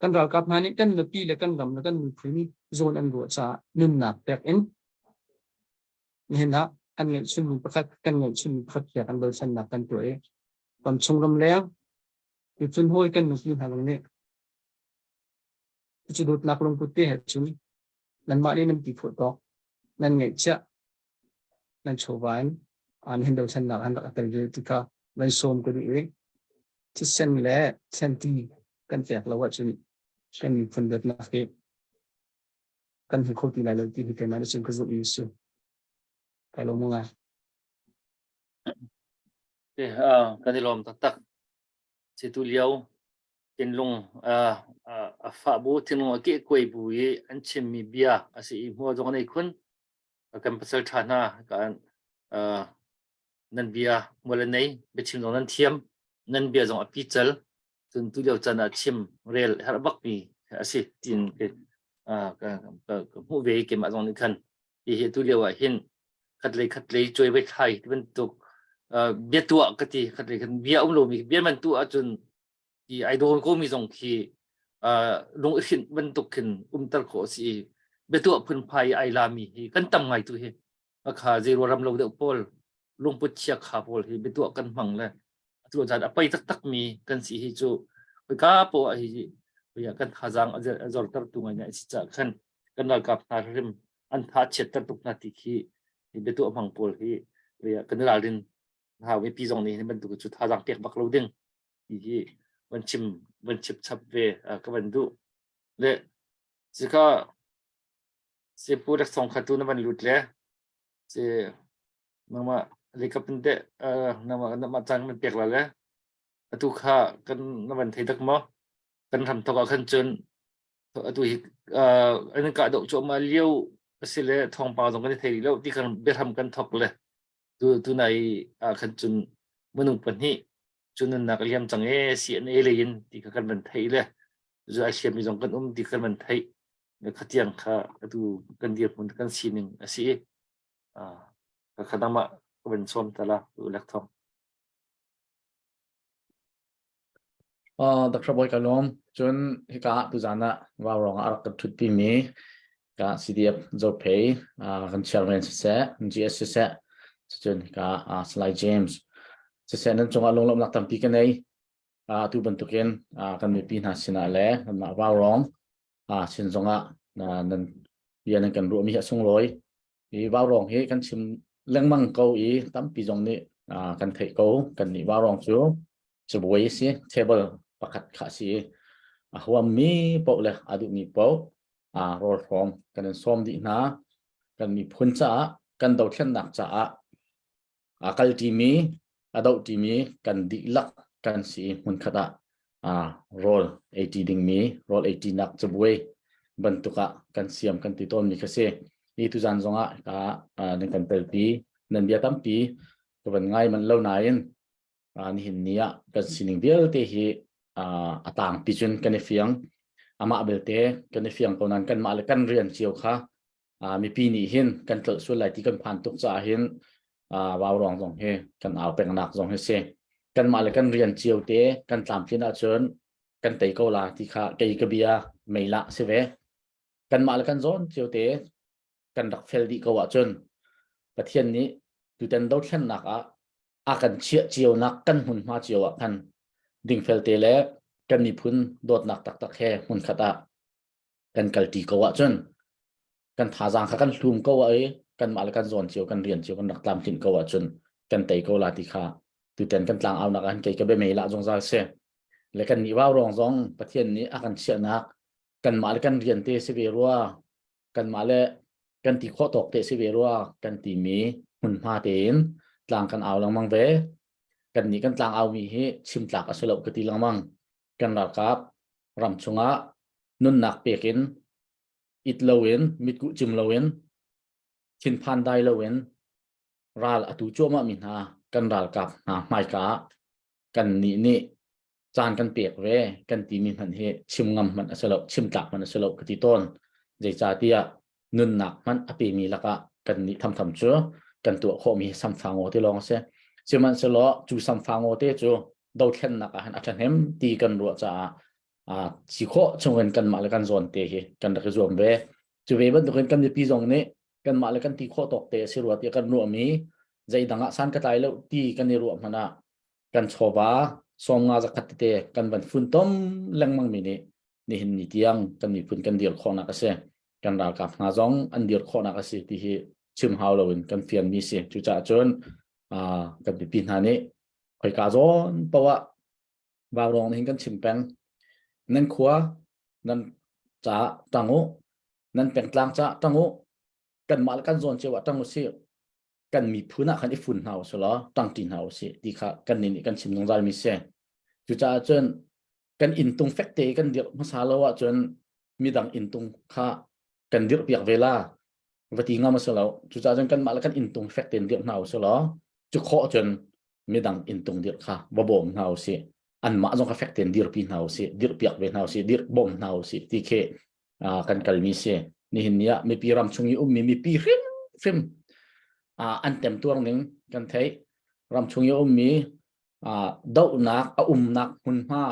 Kan ralkap hna nih kan nupi le kan ram le kan miphun zawn an ruah caah nunnak pek in nihin ah an ngeihchunmi pakhat kan ngeihchunmi pakhat tiah kan bochannak kan tuah i ramchung ramleng miphun hawi kan nupi hna zong nih cucu dawtnak lungput te he cun nanmah nih nan ti khawh tawk nan ngeihchiah nan chawva in an hin dothlennak an rak tel ve ti kha van sawm ka duh i thisen le thenti kan pek lo ahcun kan miphun dawtnak hi kan hmu kho ti lai lo ti hi keimah nih cun ka zumh mi a si. Kai lawm ngai. Kan i lawm taktak. Situ lio thinlung a fah bu thinlung a kehkuai bu i an chimmi bia a si i hmual zong an ei khun. Kan pasal ṭha hna kan nan bia hmual an nei biachim zong nan thiam nan bia zong a pical cun tu lio caan ah chim rel herh bakmi a si tiin ka hmuh ve keimah zong nih khan hihi tu lio ah hin khatlei khatlei cuai vai thlai ti bantuk bia tuah ka ti khatlei khan bia um lomi bia man tu ahcun i ai dawn ko mi zong khi lung i hrinh bantuk khin umter khawh a si i biatuah phunphai ai lami hi kan tam ngai tu hi kha zeiruo ram lo deuh pawl lungput chia kha pawl hi biatuah kan hmang le atu caan a pei taktak mi kan si hi cu ka po ah hi kan thazaang a zorter tu ngai ngai si ca khan kan ralkap hna hrim an tha chiatter tuk hna ti khi biatuah hmang pawl hi kan ralrin hau mipi zong nih hi bantuk cu thazaang pek bak lo ding ti hi van chim van chip chap ve ka van duh le sika sipu rak song khatu na van lut le si nangmah lekap in te nangmah nama cang man pek la le. Atu kha kan na van thei dak maw? Kan hram thok ah khan cun atu hi an kah doh cuahmah lio a si le thawngpang zong kan i thei rih lo ti kan biahram kan thok le tu tunai ah khan cun minung pahnih cu nunnak a liam cang e CNA lei in ti kha kan van theih le zu ai siami zong kan um ti kan van theih khatiang kha atu kan dirhmun kan sining a si i ka khadang ah ka van sawm tala tu lek thong. Dr. Bawi ka lawm. Cun hika ah tuzan ah Vaurawng ah a rak kan ṭhutpi mi ka CDF Zophei kan chairman siseh, GS siseh, cun hika ah Salai James siseh nan cungah lunglawmhnak tampi ka nei. Atu bantukin kan mipi hna sinah le kanmah Vaurawng sin zongah nan bia nan kan ruahmi hi a sunglawi. Hi Vaurawng hi kan chim lengmang ko i tampi zong nih kan theih ko. Kan nih Vaurawng cu cabuai a si, table pakhat kha a si i a huammi paoh le a duhmi paoh rawl hrawm kan in sawm dih hna. Kan miphun caah, kan dothlennak caah a kal ṭimi, a doh ṭimi kan dihlak kan si i hmunkhat ah rawl ei ṭi dingmi, rawl ei ṭinak cabuai bantuk ah kan siam kan ti tawnmi kha si. Hi tuzan zongah ka nan kan telpi, nan bia tampi ka van ngai manh lo nain nihin ni ah kan sining vialte hi a tangpi cun kan i fiang. Amah belte kan i fiang ko nain kanmah le kan rian cio kha mipi nih hin kan tlolh sual lai ti kan phan tuk caah hin vaurawng zong hi kan au pengnak zong hi si. Kanmah le kan rian cio te kan tlamtlin ahcun kan tei ko la ti kha kei ka bia mei lah si ve. Kanmah le kan zawn cio te kan rak fel dih ko ahcun Pathian nih tutan dothlennak ah a kan chiah cionak kan hmunhma cio ah khan dingfel te le kan miphun dawtnak taktak he hmunkhat ah kan kalṭi ko ahcun kan thazaang kha kan hlum ko ah i kanmah le kan zawn cio kan rian cio kan rak tlamtlinh ko ahcun kan tei ko la ti kha tutan kan tlang aunak ah kei ka bia mei lah zungzal si le kan nih vau rong zong Pathian nih a kan chiahnak kanmah le kan rian te si ve rua kanmah le kan ti khawh tawk te si ve rua kan timi hmunhma tein tlang kan au lengmang ve kan nih kan tlang au mi hi chim tlak a si lo ka ti lengmang kan ralkap ram chungah nunnak pek in it loin mitkuh cim loin thinphan dai loin ral atu cuahmah mi hna kan ralkap hna hmaika ah kan nih nih caan kan pek ve kan timi hmanh hi chim ngam hmanh a si lo chim tlak hmanh a si lo ka ti tawn zeicahtiah nunnak hmanh a pemi lakah kan nih thamtham cu kan tuah khawhmi samfangaw te lawng a si sihmanhsehlaw cu samfangaw te cu dothlennak ah hin a ṭhahnem ti kan ruah caah si khawh chungin kanmah le kan zawn te hi kan rak i zuam ve cu ve bantukin kan mipi zong nih kanmah le kan ti khawh tawk te a si rua tiah kan ruahmi zeidang ah san ka tlai lo ti kan i ruah hmanh ah kan chawva 50 zakhat tete kan van funtom lengmang mi nih nihin ni tiang kan miphun kan dir khawhnak a si kan ralkap hna zong an dir khawhnak a si ti hi chim hau loin kan fian mi si cucaah cun kan mipi hna nih khoika zawn poah vaurawng hin kan chim peng nan khua nan ca tang u nan pengtlang ca tang u kanmah le kan zawn cio ah tang u si kan miphun ah khan i fun hna u sih law ṭangṭi hna u sih ti kha kan nih nih kan chim zungzal mi si. Cucaah cun kan inntung fek te kan dirh hmasa lo ahcun midang inntung kha kan dirh piak ve la va ti ngam a si lo. Cucaah cun kanmah le kan inntung fek tein dirh hna u sih law cu khawh cun midang inntung dirh kha va bawm hna u sih. Anmah zong kha fek tein dirpi hna u sih, dirh piak ve hna u sih, dirh bawm hna u sih ti khi kan kalmi si. Nihin ni ah mipi ram chung i ummi mipi hrimhrim an temtuar ning kan theih. Ram chung i ummi dohnak a umnak hmunhma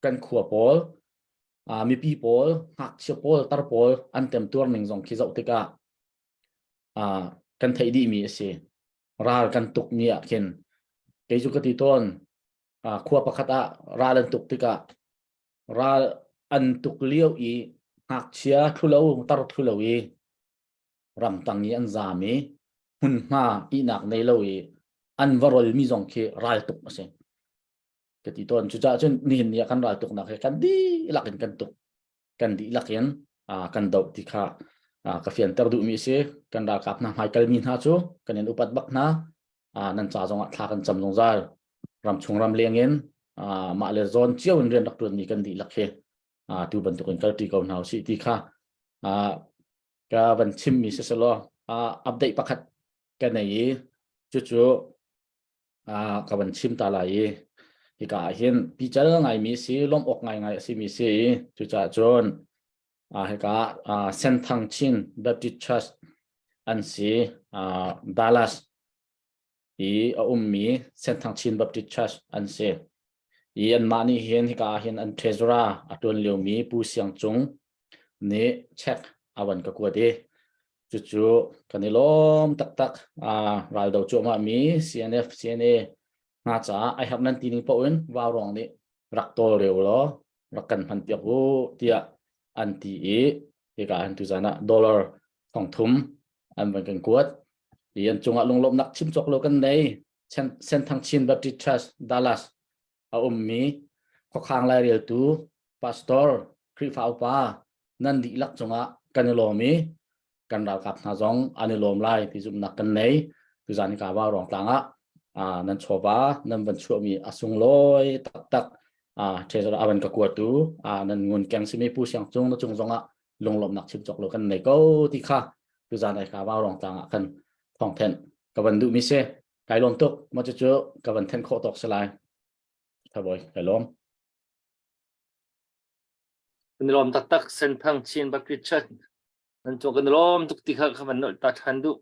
kan khua pawl, mipi pawl, ngakchia pawl, tar pawl an temtuar ning zong khi zoh tikah kan theih dihmi a si. Ral kan tukmi ah khin kei cu ka ti tawn khua pakhat ah ral an tuk tikah Ral an tuk lio i ngakchia thlulo tar thlulo i ramtang i an zaam i hmunhma ihnak nei lo i an va rolmi zong khi raltuk a si. Ka ti tawn. Cucaah cun nihin ni ah kan raltuknak hi kan dihlak in kan tuk. Kan dihlak in kan doh ti kha ka fianter duhmi a si. Kan ralkap hna hmaikalmi hna cu kan in upat bak hna. Nan ca zongah thla kan cam zungzal. Ramchung ramleng in. Mah le zawn cio in rian rak ṭuanmi kan dihlak hi tu bantukin kalṭi ko hna usih ti kha ka van chimmi si selaw update pakhat ka nei i cucu ka van chim ta lai i hika ah hin pical ngaimi si lawmh awk ngaingai a simi si i cucaah cun hika Senthang Chin Baptist Church an si Dallas i a ummi Senthang Chin Baptist Church an si i anmah nih hin hika ah hin an treasurer a ṭuan liomi Pu Siang Cung nih check a van ka kuat i cucu kan i lawm taktak. Raldo cuahmah mi CNF CNA hna caah ai herh nan ti ning paoh in vaurawng nih rak tawlreu law rak kan hman piak u tiah an ti i hika hin tuzan ah dollar 3000 an van kan kuat i an cungah lunglawmhnak chim cawk lo kan nei. Senthang Chin Baptist Church Dallas a ummi khuakhang laireltu pastor Khrihfa upa nan dihlak cungah kan i lawm i kan ralkap hna zong an i lawm lai ti zumhnak kan nei. Tuzan hi ka va rong tlang ah nan chawva nan van chuahmi a sunglawi taktak treasure a van ka kuatu nan ngun keng simi Pu Siang Cung na cung zongah lunglawmhnak chim cawk lo kan nei ko ti kha tuzan ai ka va rong tlang ah kan thawngthenh ka van duhmi si. Kai lawm tuk. Mah cucu ka van then khawh tawk si lai. Thabawi, kai lawm. Kan lawm taktak Senthang Chin Baptist Church nan cung kan lawm tuk ti kha ka van nolh ta ṭhan duh.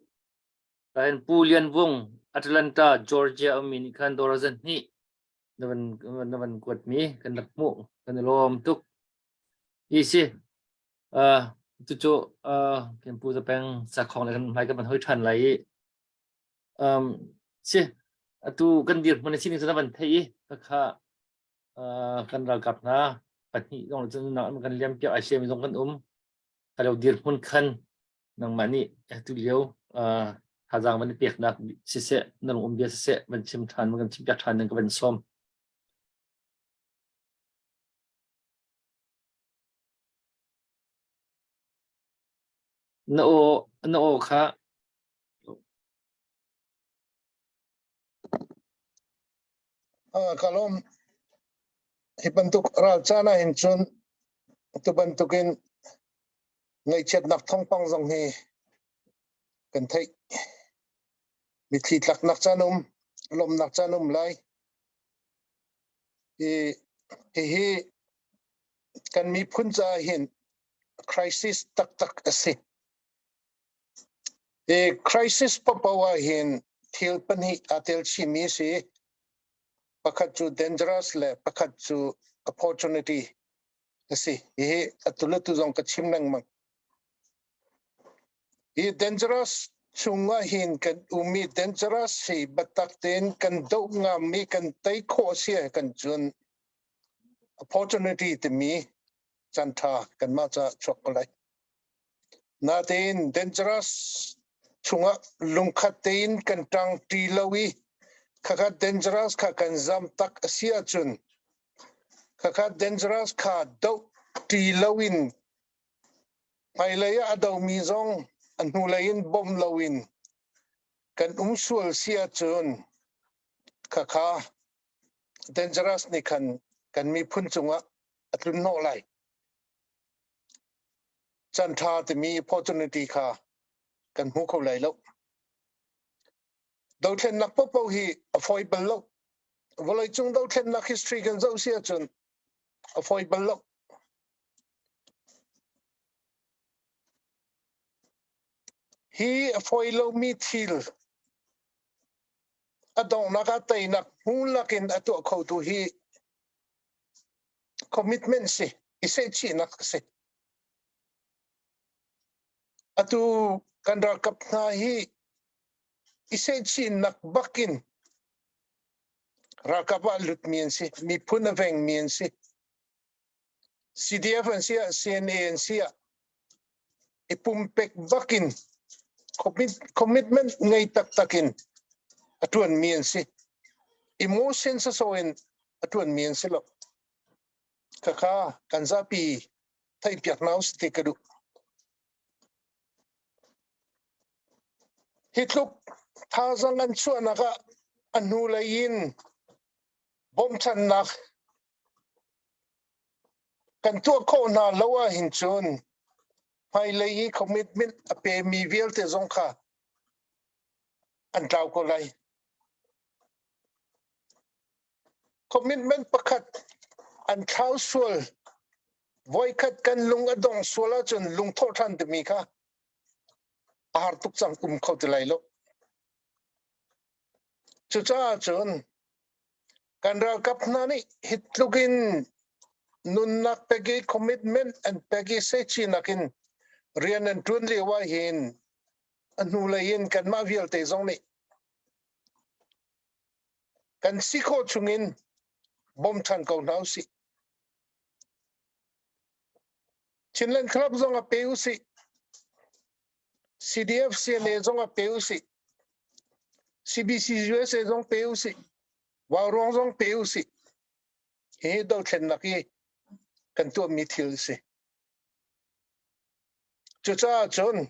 Kahin Pu Lian Vung Atlanta Georgia ummi nih khan dawr zan hnih na van na van kuat mi kan rak hmuh kan i lawm tuk. Hi si uh, cucu uh, kan pu zapeng sakhong le kan hmai kan van hoi ṭhan lai i um, si atu kan dirhmun a sining cu na van theih i khakha uh, kan ralkap hna pahnih zong cun kan liam piak ai siami zong kan um ka lo dirhmun khan nangmah nih atu lio uh, thazaang van i peknak siseh na lung um bia siseh van chim ṭhan van kan chim piak ṭhan ding ka van sawm. Na aw na aw kha Ka lawm. Hi bantuk ral caan ah hin cun tu bantukin ngaihchiatnak thawngpang zong hi kan theih. Mitthli tlaknak caan um, lawmhnak caan um lai. Hi hihi kan miphun caah hin crisis taktak a si. Hi crisis paohpaoh ah hin thil pahnih aa tel chihmi a si. Pakhat cu dangerous le pakhat cu opportunity a si. Hihi atu le tu zong ka chim lengmang. Hi dangerous chungah hin kan ummi dangerous hi biatak tein kan doh ngammi kan tei khawh a si kan cun opportunity timi caan ṭha kanmah caah chuak ko lai. Natein dangerous chungah lungkhat tein kan ṭangṭi lo i khakha dangerous kha kan zam tak a si ahcun khakha dangerous kha doh ṭi loin hmailei ah a domi zong a hnulei in bawmh loin kan um sual si ahcun khakha dangerous nih khan kan miphun cungah a tlun hnawh lai. Caan ṭha timi opportunity kha kan hmu kho lai lo. Dothlennak paohpaoh hi a fawi bal lo. Vawleicung dothlennak history kan zoh si ahcun a fawi bal lo. Hi a fawi lomi thil a donghnak ah teinak hmu lakin a tuah khotu hi commitment si i sehchihnak a si. Atu kan ralkap hna hi i sehchihnak bakin ralkap ah lutmi an si, miphun a vengmi an si. CDF an si ah, CNA an si ah, i pumpek bakin commitment ngei taktak in a ṭuanmi an si. Emotion saso in a ṭuanmi an si lo. Khakha kan zapi theihpiak hna usih ti ka duh. Hi tluk thazaang an chuahnak ah a hnulei in. Bawmchannak kan tuah khawh hna lo ahhin cun hmailei i commitment a pemi vialte zong kha an tlau ko lai. Commitment pakhat an thlau sual voikhat kan lung a dong sual ahcun lungthawh ṭhan timi kha a har tuk cang um kho ti lai lo. Cucaah cun kan ralkap hna nih hi tluk in nunnak pek i commitment an pek i sehchinak in rian an ṭuan lio ah hin a hnulei in kanmah vialte zong nih kan si khawh chungin bawm ṭhan ko hna usih. Chinland Club zong a pe usih. CDF CNA zong a pe usih. CBC USA zong pe usih. Vauruang zong pe usih. Hi dothlennak hi kan tuahmi thil a si. Cucaah cun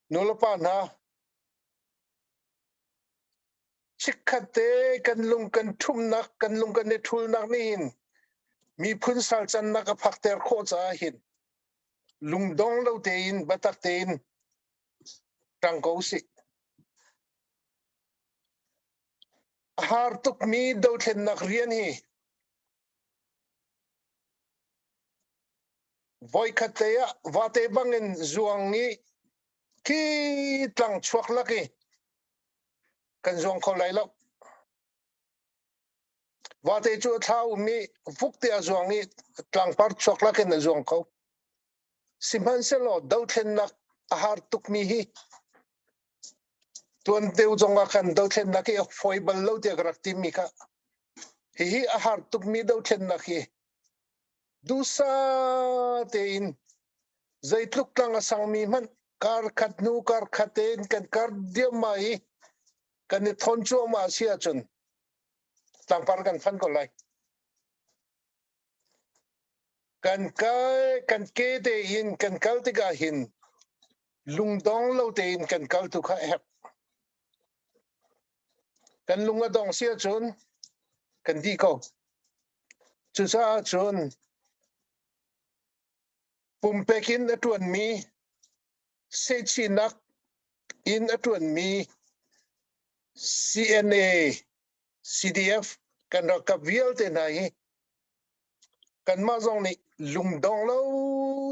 nulepa hna chikkhat te kan lung kan ṭhumnak kan lung kan i ṭhulnak nih hin miphun salcannak a phakter khawh caah hin lungdong lo tein biatak tein ṭang ko usih. A har tukmi dothlennak rian hi voikhat te ah vate bangin zuang i khi tlang chuak lak i kan zuang kho lai lo. Vate cu a thla um i vuk te a zuang i tlangpar chuak lak in a zuang kho. Sihmanhsehlaw dothlennak a har tukmi hi tuan deuh zong ah khan dothlennak hi a fawi bal lo tiah ka rak timi kha hihi a har tukmi dothlennak hi duhsa tein zeitluk tlang a sangmi hmanh kar khat hnu kar khat tein kan kar diam i kan i thawn cuahmah a si ahcun tlangpar kan fan ko lai. Kan kal kan ke tein kan kal tikah hin lungdong lo tein kan kal tu kha a herh. Kan lung a dong si ahcun kan dih ko. Cucaah cun pumpek in a ṭuanmi sehchihnak in a ṭuanmi CNA, CDF kan ralkap vialte hna hi kanmah zong nih lungdong lo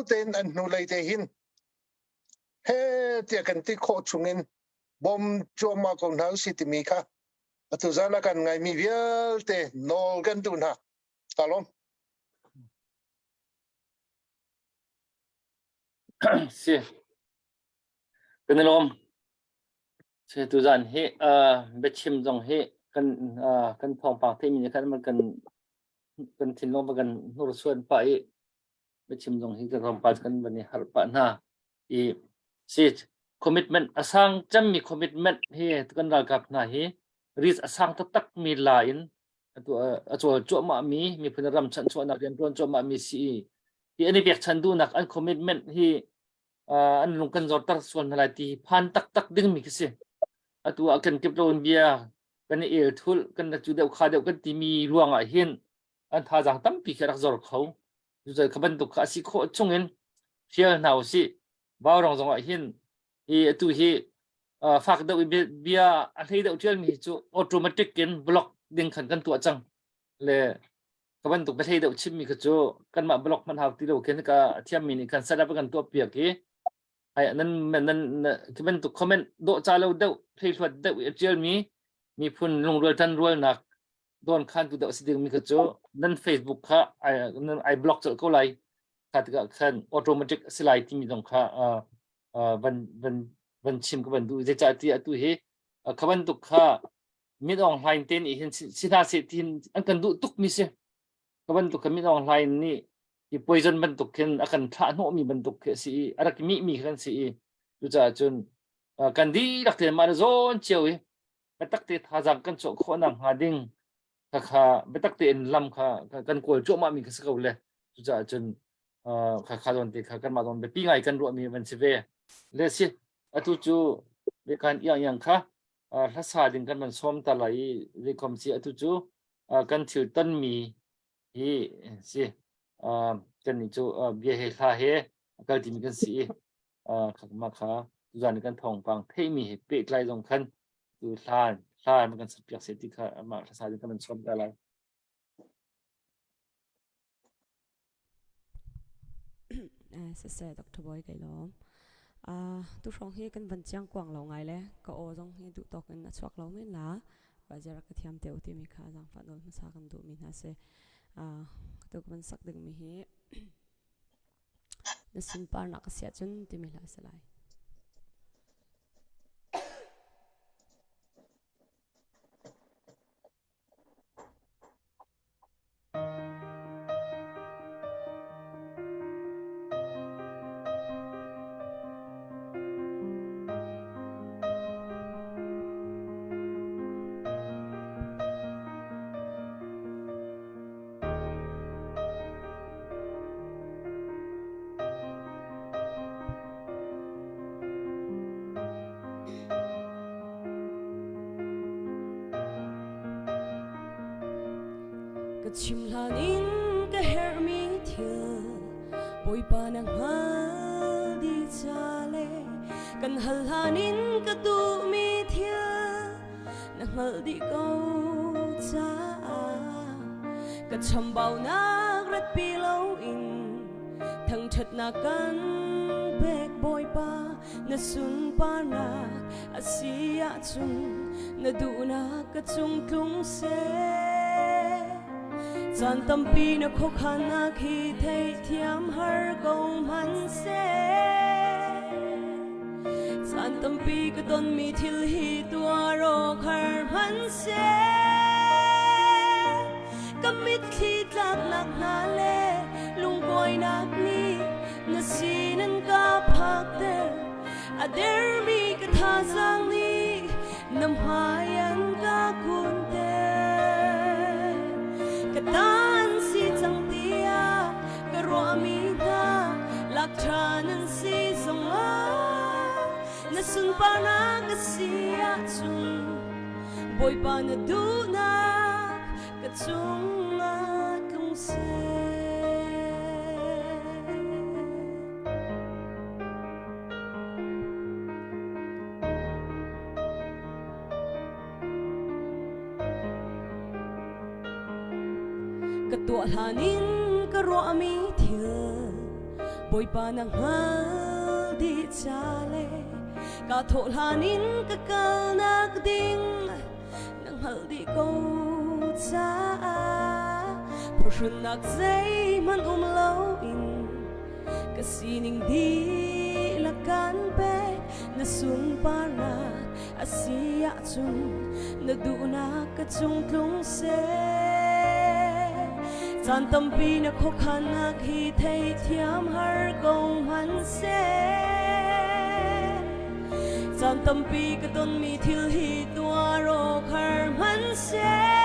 tein an hnulei te hin he tiah kan ti khawh chungin bawm cuahmah ko hna usih timi kha atu zan ah kan ngaimi vialte nawl kan duh hna. Ka lawm. Si. Kan i lawm. Si tuzan hi biachim zong hi kan kan thawngpang theimi nih khan kan kan thinlung va kan hnursuan pah i biachim zong hi kan tlawmpal kan van i harh pah hna. I si commitment a sang cemmi commitment hi kan ralkap hna hi risk a sang taktak mi la in atu a cawl cuahmah mi miphun ram chanhchuahnak rian tuan cuahmah mi si i hi an i pekchan duhnak an commitment hi an lung kan zorter sual hna lai ti phan taktak ding mi khi si atu ah kan kip lo in bia kan i el thul kan cu deuh kha deuh kan ti mi ruang ah hin an thazaang tampi khi rak zor kho cu kha bantuk kha a si khawh chungin hrial hna usih Vaurong zong ah hin hi atu hi fak deuh i bia a hlei deuh ṭialmi hi cu automatic in block ding khan kan tuah cang le ka bantuk biahlei deuh chimmi kha cu kanmah block hmanh hau ti lo khin ka thiammi nih khan setup kan tuah piak i ai nan nan khi bantuk comment dawh ca lo deuh hleihluat deuh i a ṭialmi miphun lungrual ṭan rualnak don khan tu deuh si ding mi kha cu nan Facebook kha ai nan ai block colh ko lai kha tikah khan automatic a si lai timi zong kha van van van chim ka van duh zeicah ti atu hi kha bantuk kha Min Aung Hlaing te nih hin si hna seh ti an kan duh tuk mi si ka bantuk kha Min Aung Hlaing nih hi poison bantuk khin a kan thlah hnawh mi bantuk khi a si i a rak mi mi kan si i cucaah cun kan dihlak te mah zawn cio i biatak te thazaang kan chuah khawh nak hnga ding kha kha biatak tein lam kha kan kawl cuahmah mi kha si ko le cucaah cun kha kha zawn te kha kanmah zawn biapi ngai kan ruahmi van si ve le si atu cu kan iang iang kha hlasa ding kan van sawm ta lai i zeikom si atu cu. Kan thil tonmi hi si kannih cu bia he hla he a kal timi kan si i mah kha tuzan i kan thawngpang theihmi he pehtlai zong khan tu hlan hlan kan sakpiak seh ti kha amah hlasa in kan sawm ta lai. Siseh Dr. Boy kai lawm. Tu hrawng hi kan van chiang kuang lo ngai le ka aw zong hi duh tawk in a chuak lo men la. Raja rak ka thiam te u timi kha zaangfah nawl hmasa kan duh mi hna si. Tu ka van sak ding mi hi na sunparnak ka siah cun timi hla si lai. Ka chim hlan in ka herhmi thil Bawipa na hngal dih ca le kan hal hlan in ka duhmi thil na hngalh dih ko caah ka chambaunak ratpi loin thangṭhatnak kan pek Bawipa na sunparnak a si ahcun na duhnak ka cung tlung seh caan tampi na khuakhannak hi theihthiam har ko hmanhseh Caan tampi ka tonmi thil hi tuar awk har hmanhseh ka mitthli tlaknak hna le lungkuainak nih na sin an ka phakter a dermi ka thazaang nih na hmai an ka kunter ka tan si cang tiah ka ruahmi hna lak ṭhan an si zongah na sunparnak a si ahcun Bawipa na duhnak ka cungah tlung seh. Ka tuah hlan in ka ruahmi thil Bawipa na hngal dih ca le ka thawh hlan in ka kalnak ding na hngalh dih ko caah phuhrunnak zeihmanh um loin ka sining dihlak kan pek na sunparnak a si ahcun na duhnak ka cung tlung seh caan tampi na khuakhannak hi theithiam har ko hmanhseh caan tampi ka tonmi thil hi tuar awk har hmanhseh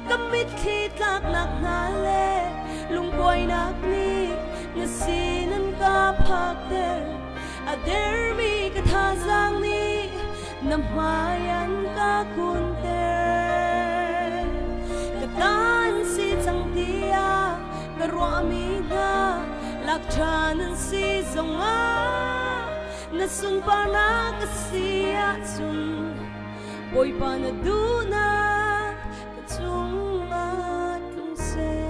ka mitthli tlaknak hna le lungkuainak nih na sin an ka phakter a dermi ka thazaang nih na hmai an ka kunter ka tan si cang tiah ka ruahmi hna lak ṭhan an si zongah na sunparnak a si ahcun Bawipa na duhnak ka cungah tlung seh.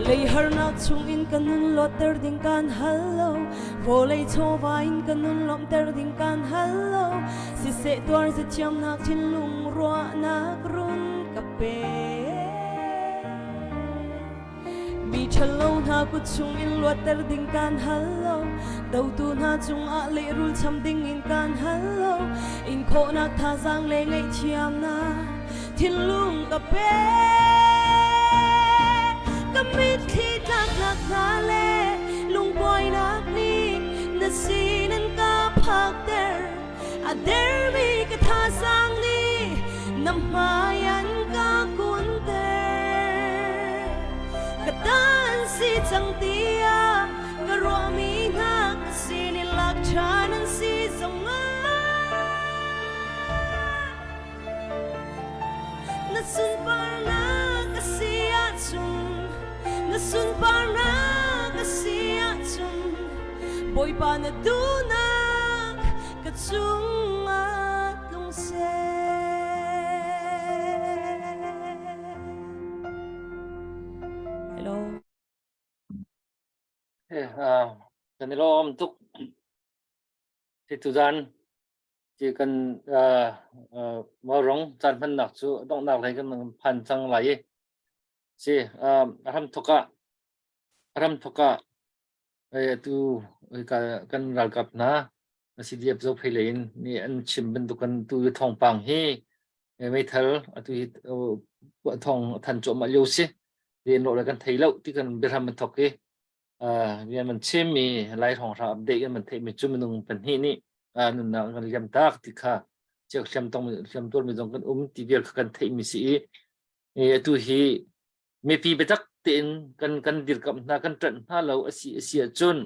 Lei harnak chungin ka nun luatter ding kan hal lo, vawlei chawva in ka nun lawmhter ding kan hal lo, siseh tuar zathiamnak thinlung ruahnak run ka pe. Mi ṭhalo hna kut chungin luatter ding kan hal lo dotu hna cungah lehrul cham dingin kan hal lo in khawhnak thazaang le ngaihthiamnak thinlung ka pe ka mitthli tlaknak hna le lungbuainak nih na sin an ka phakter a dermi ka thazaang nih na hmai an ka kunter ka tan si cang tiah ka ruahmi hna ka sin in lak ṭhan an si zongah. Na sunparnak a si ahcun Bawipa na duhnak ka cungah tlung seh. Hello. Kan i lawm tuk. Ti tuzan ti kan Maurong caan hmannak cu donghnak lei kan phan cang lai i si a ram thok ah a ram thok ah atu kan ralkap hna CDF Zophei lei in nih an chim bantuk kan tu thawngpang hi meithal atu hi thawng than cuahmah lio si rian lo le kan thei lo ti kan biahram an thok i rian man chimmi lai hrawnghrang update in man theihmi cu minung pahnih nih nunnak kan liam tak ti kha chiak hliam tong hliam tuarmi zong kan um ti vial kha kan theihmi si i atu hi mipi biatak tein kan kan dirkamh hna kan ṭanh hna lo a si a si ahcun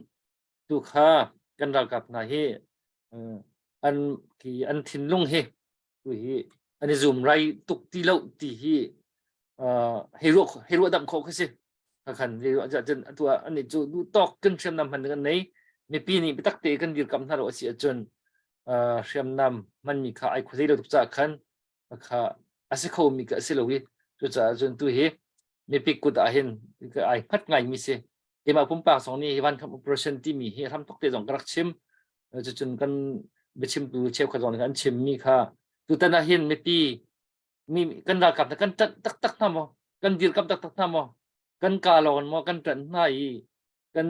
tu kha kan ralkap hna hi an ki an thinlung hi tu hi an i zum rai tuk ti lo ti hi hei ruah hei ruah damh khawh khi si khan hei ruah cun atu ah ani cu duh tawk kan hriamnam hman kan nei mipi nih biatak te kan dirkamh hna lo a si ahcun hriamnam hmanmi kha ai khuazei lo tuk caah khan kha a si kho mi ka si lo i cucaah cun tu hi mipi kut ah hin ai hngat ngai mi si keimah pumpak zong nih hi van kham operation timi hi ram tok te zong ka rak chim cucun kan biachimtu cheukhat zong nih an chim mi kha tutan ah hin mipi mi kan ralkap na kan ṭanh taktak hna maw kan dirkamh taktak hna maw kan ka lawn maw kan ṭanh hna i kan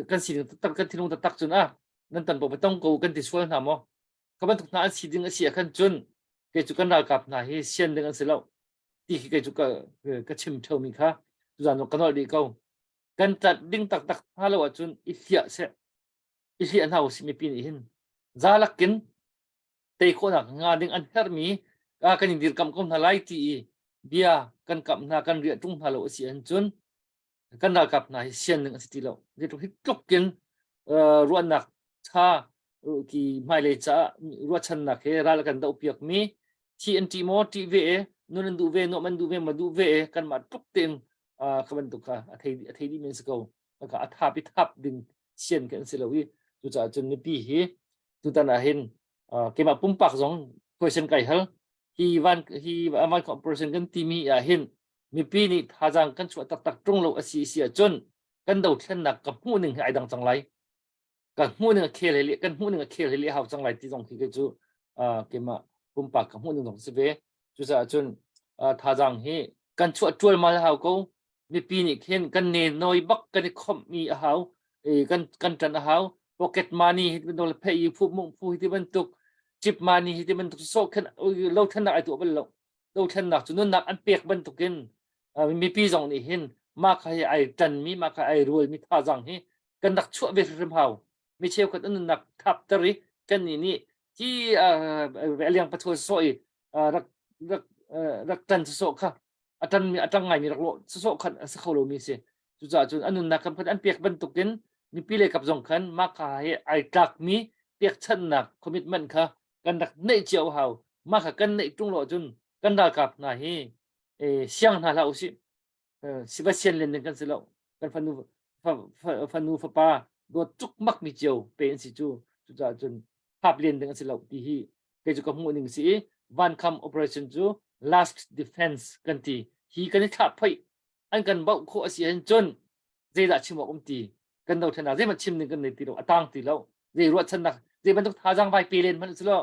kan sining taktak kan thinlung taktak cun ah nan tan bo tong ko kan ti sual hna maw ka bantuk hna an si ding a si ah khan cun kei cu kan ralkap hna hi sian ding an si lo ti khi kei cu ka ka chim ṭheumi kha tuzan ka nolh dih ko kan ṭanh ding taktak hna lo ahcun i hliah seh i hliah hna usih mipi nih hin zalakin tei khawhnak nga ding an herhmi kan in dirkamh ko hna lai ti i bia kan kamh hna kan riah ṭung hna lo a si ahcun kan ralkap hna hi sian ding a si ti lo zeitluk hi tluk in ruahnak ṭha ki hmailei caah ruahchannak he ral kan doh piak mi thi an ṭih maw ṭih ve e nun an duh ve nuam an duh ve ma duh ve e kanmah tluk tein kha bantuk kha a thei a thei dih men si ko a thap i thap ding sian kan si lo i cucaah cun mipi hi tutan ah hin keimah pumpak zong question kai hal hi van hi van corporation kan timi ah hin mipi nih thazaang kan chuah taktak ṭung lo a si si ahcun kan dothlennak ka hmuh ning hi ai dang cang lai ka hmuh ning a khel he kan hmuh ning a khel he hau cang lai ti zong khi ke cu keimah pumpak ka hmuh ning zong si ve cucaah cun thazaang hi kan chuah ṭual mal hau ko mipi nih khin kan ne noi bak kan i khomh mi a hau kan kan ṭan a hau pocket money hi bantuk le phei phu mung phu hi ti bantuk chip money hi ti bantuk so khan lo thlennak ai tuah bal lo dothlennak cu nunnak an pek bantukin mipi zong nih hin mah kha hi ai ṭanmi mah kha ai rualmi thazang hi kan rak chuah ve hrimhrim hau mi cheukhat an nunnak thapter i kan nih nih hi aliang pathol sawh i rak rak rak ṭan sawh kha a ṭan mi a ṭang ngaimi rak lawh sawh khan a si kho lomi si cucaah cun an nunnak kan an pek bantukin mipi le kap zong khan mah kha hi ai tlakmi pekchanhnak commitment kha kan rak neih cio hau mah kha kan neih ṭung lo ahcun kan ralkap hna hi siang hna hlah usih siva sian len ding kan si lo kan fanu fanu fapa dawt cukmak mi cio pe an si cu cucaah cun hap len ding an si lo ti hi kei cu ka hmuh ning si i vankham operation cu last defense kan ti hi kan i thlah phoih an kan bauh khawh a si ahcun cun zeidah chim awk um ti kan dothlennak zeihmanh chim ding kan nei ti lo a tang ti lo zei ruahchannak zei bantuk thazaang vai pe len hmanh si lo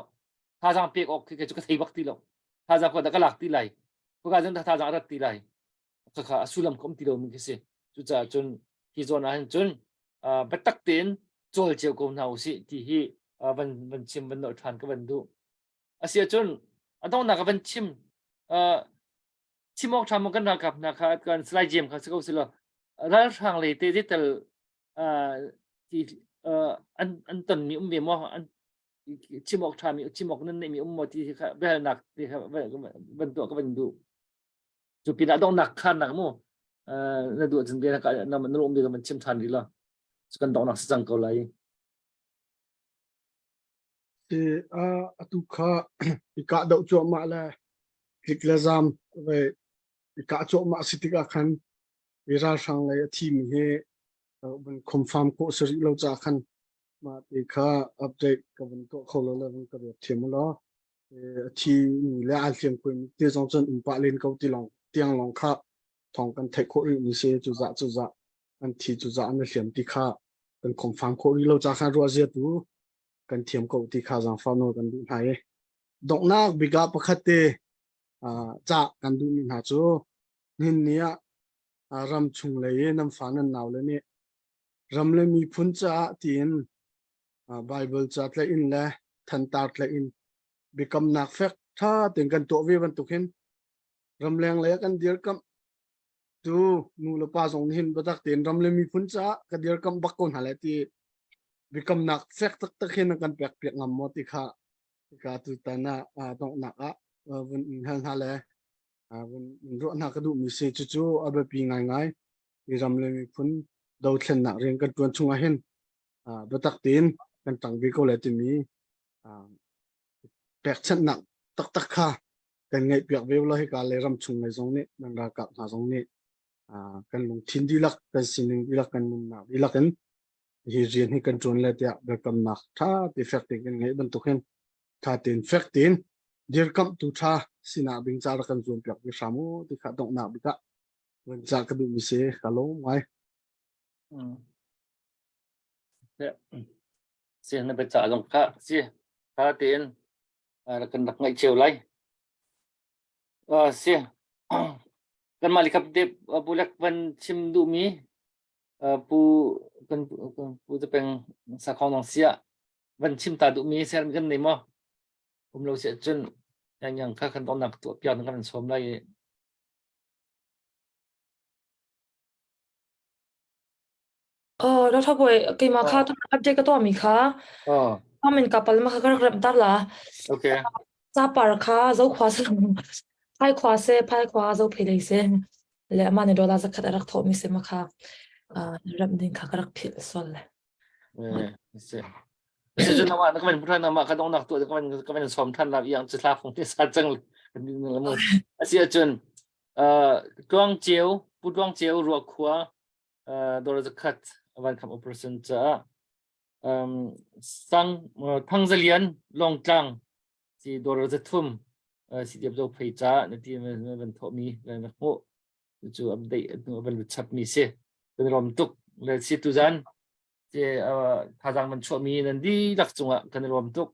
thazaang pek awk khi cu ka thei bak ti lo thazaang ko dah ka lak ti lai ko ka zong thazaang a rat ti lai khakha a sullam ka um ti lo mi khi si cucaah cun hi zawn ah hin cun biatak tein cawl cio ko hna usih ti hi van van chim van nolh ṭhan ka van duh a si ahcun a donghnak ka van chim chim awk ṭha maw kan ralkap hna kha kan Salai Jem kha si ko si law ralhrang lei te zeital ti an an tonmi um ve maw an chim awk ṭhami chim awk nan neihmi um maw ti kha biahalnak ti kha van tuah ka van duh cu pinah donghnak kharnak mu na duh cun bia na na um bia kan chim ṭhan rih la cu kan donghnak si cang ko lai Si atu kha i kah doh cuahmah le tlik le zam ve i kah cuahmah si tikah khan Hi ralhrang lei a thimi hi vun confirm khawh si rih lo caah khan mah ti kha update ka vun tuah kho lo le vun ka ruat thiam law a thi mi le aa hliam khui mi ti zong cun um pah len ko ti lawng tiang lawng kha thawng kan theih khawh rih mi si cu zah cu zah an thi cu zah an i hliam ti kha kan confirm khawh rih lo ca khan ruah zia tu kan thiam ko ti kha zaangfah nawl kan duh hna i donghnak bik ah pakhat te cah kan duhmi hna cu nihin ni ah ram chung lei i nan fa nan nau le nih ram le miphun caah tiin Bible ca tlaih in le thantar tlaih in biakamnak fek ṭha tein kan tuah ve bantuk hin ramleng lei ah kan dirkamh tu nu le pa zong nih hin biatak tein ram le miphun caah ka dirkamh bak ko hna lai ti biakamnak fek taktak hin kan pek piak ngam maw ti kha ka tutan ah donghnak ah vun in hal hna le vun ruah hna ka duhmi si cucu a biapi ngaingai i ram le miphun dothlennak rian kan ṭuan chung ah hin biatak tein kan ṭang ve ko lai timi pekchanhnak taktak kha kan ngaih piak ve lo hika le ram chung lei zong nih nan ralkap hna zong nih kan lungthin dihlak kan sining dihlak kan nunnak dihlak in hi rian hi kan ṭuan le tiah biakamnak ṭha te fek tein kan ngeih bantuk hin ṭha tein fek tein dirkamhtu ṭha sinak ding ca rak kan zuam piak ve hram u ti kha donghnak bik ah van ca ka duhmi si ka lawm ngai. Si na biaca zong kha si ṭha tein kan rak ngaih cio lai. Si kanmah likap te bulek van chim duhmi pu kan pu te peng sakhong nong sia van chim ta duhmi ser kan nei maw um lo sia cun yang yang kha kan donnak tuah piak kan som lai Oh, Dr. Boy, keimah kha tu update ka tuahmi kha Oh, amin ka pal ma kha ka rak remh tar la. okay. Capar kha zo khua se phai khua se phai khua zo phei lei se le ama ne dollar zakhat a rak thawh mi se ma kha remh ding kha ka rak philh sol le. Eh, se. Se cu nama na ka van puthan nama ka dong nak tu ka van ka van som than la yang chu thla phong te sa chang le. Asi ahcun tuang ceu pu tuang ceu ruak khua dollar zakhat van kham operation caah sang thangzalian longtlang si dollar zathum si tiap zo phei ca na ti van thawh mi van hmuh cu update van chap mi si kan rom tuk le si tu zan te thazang man chuahmi nan dihlak cungah kan i lawm tuk.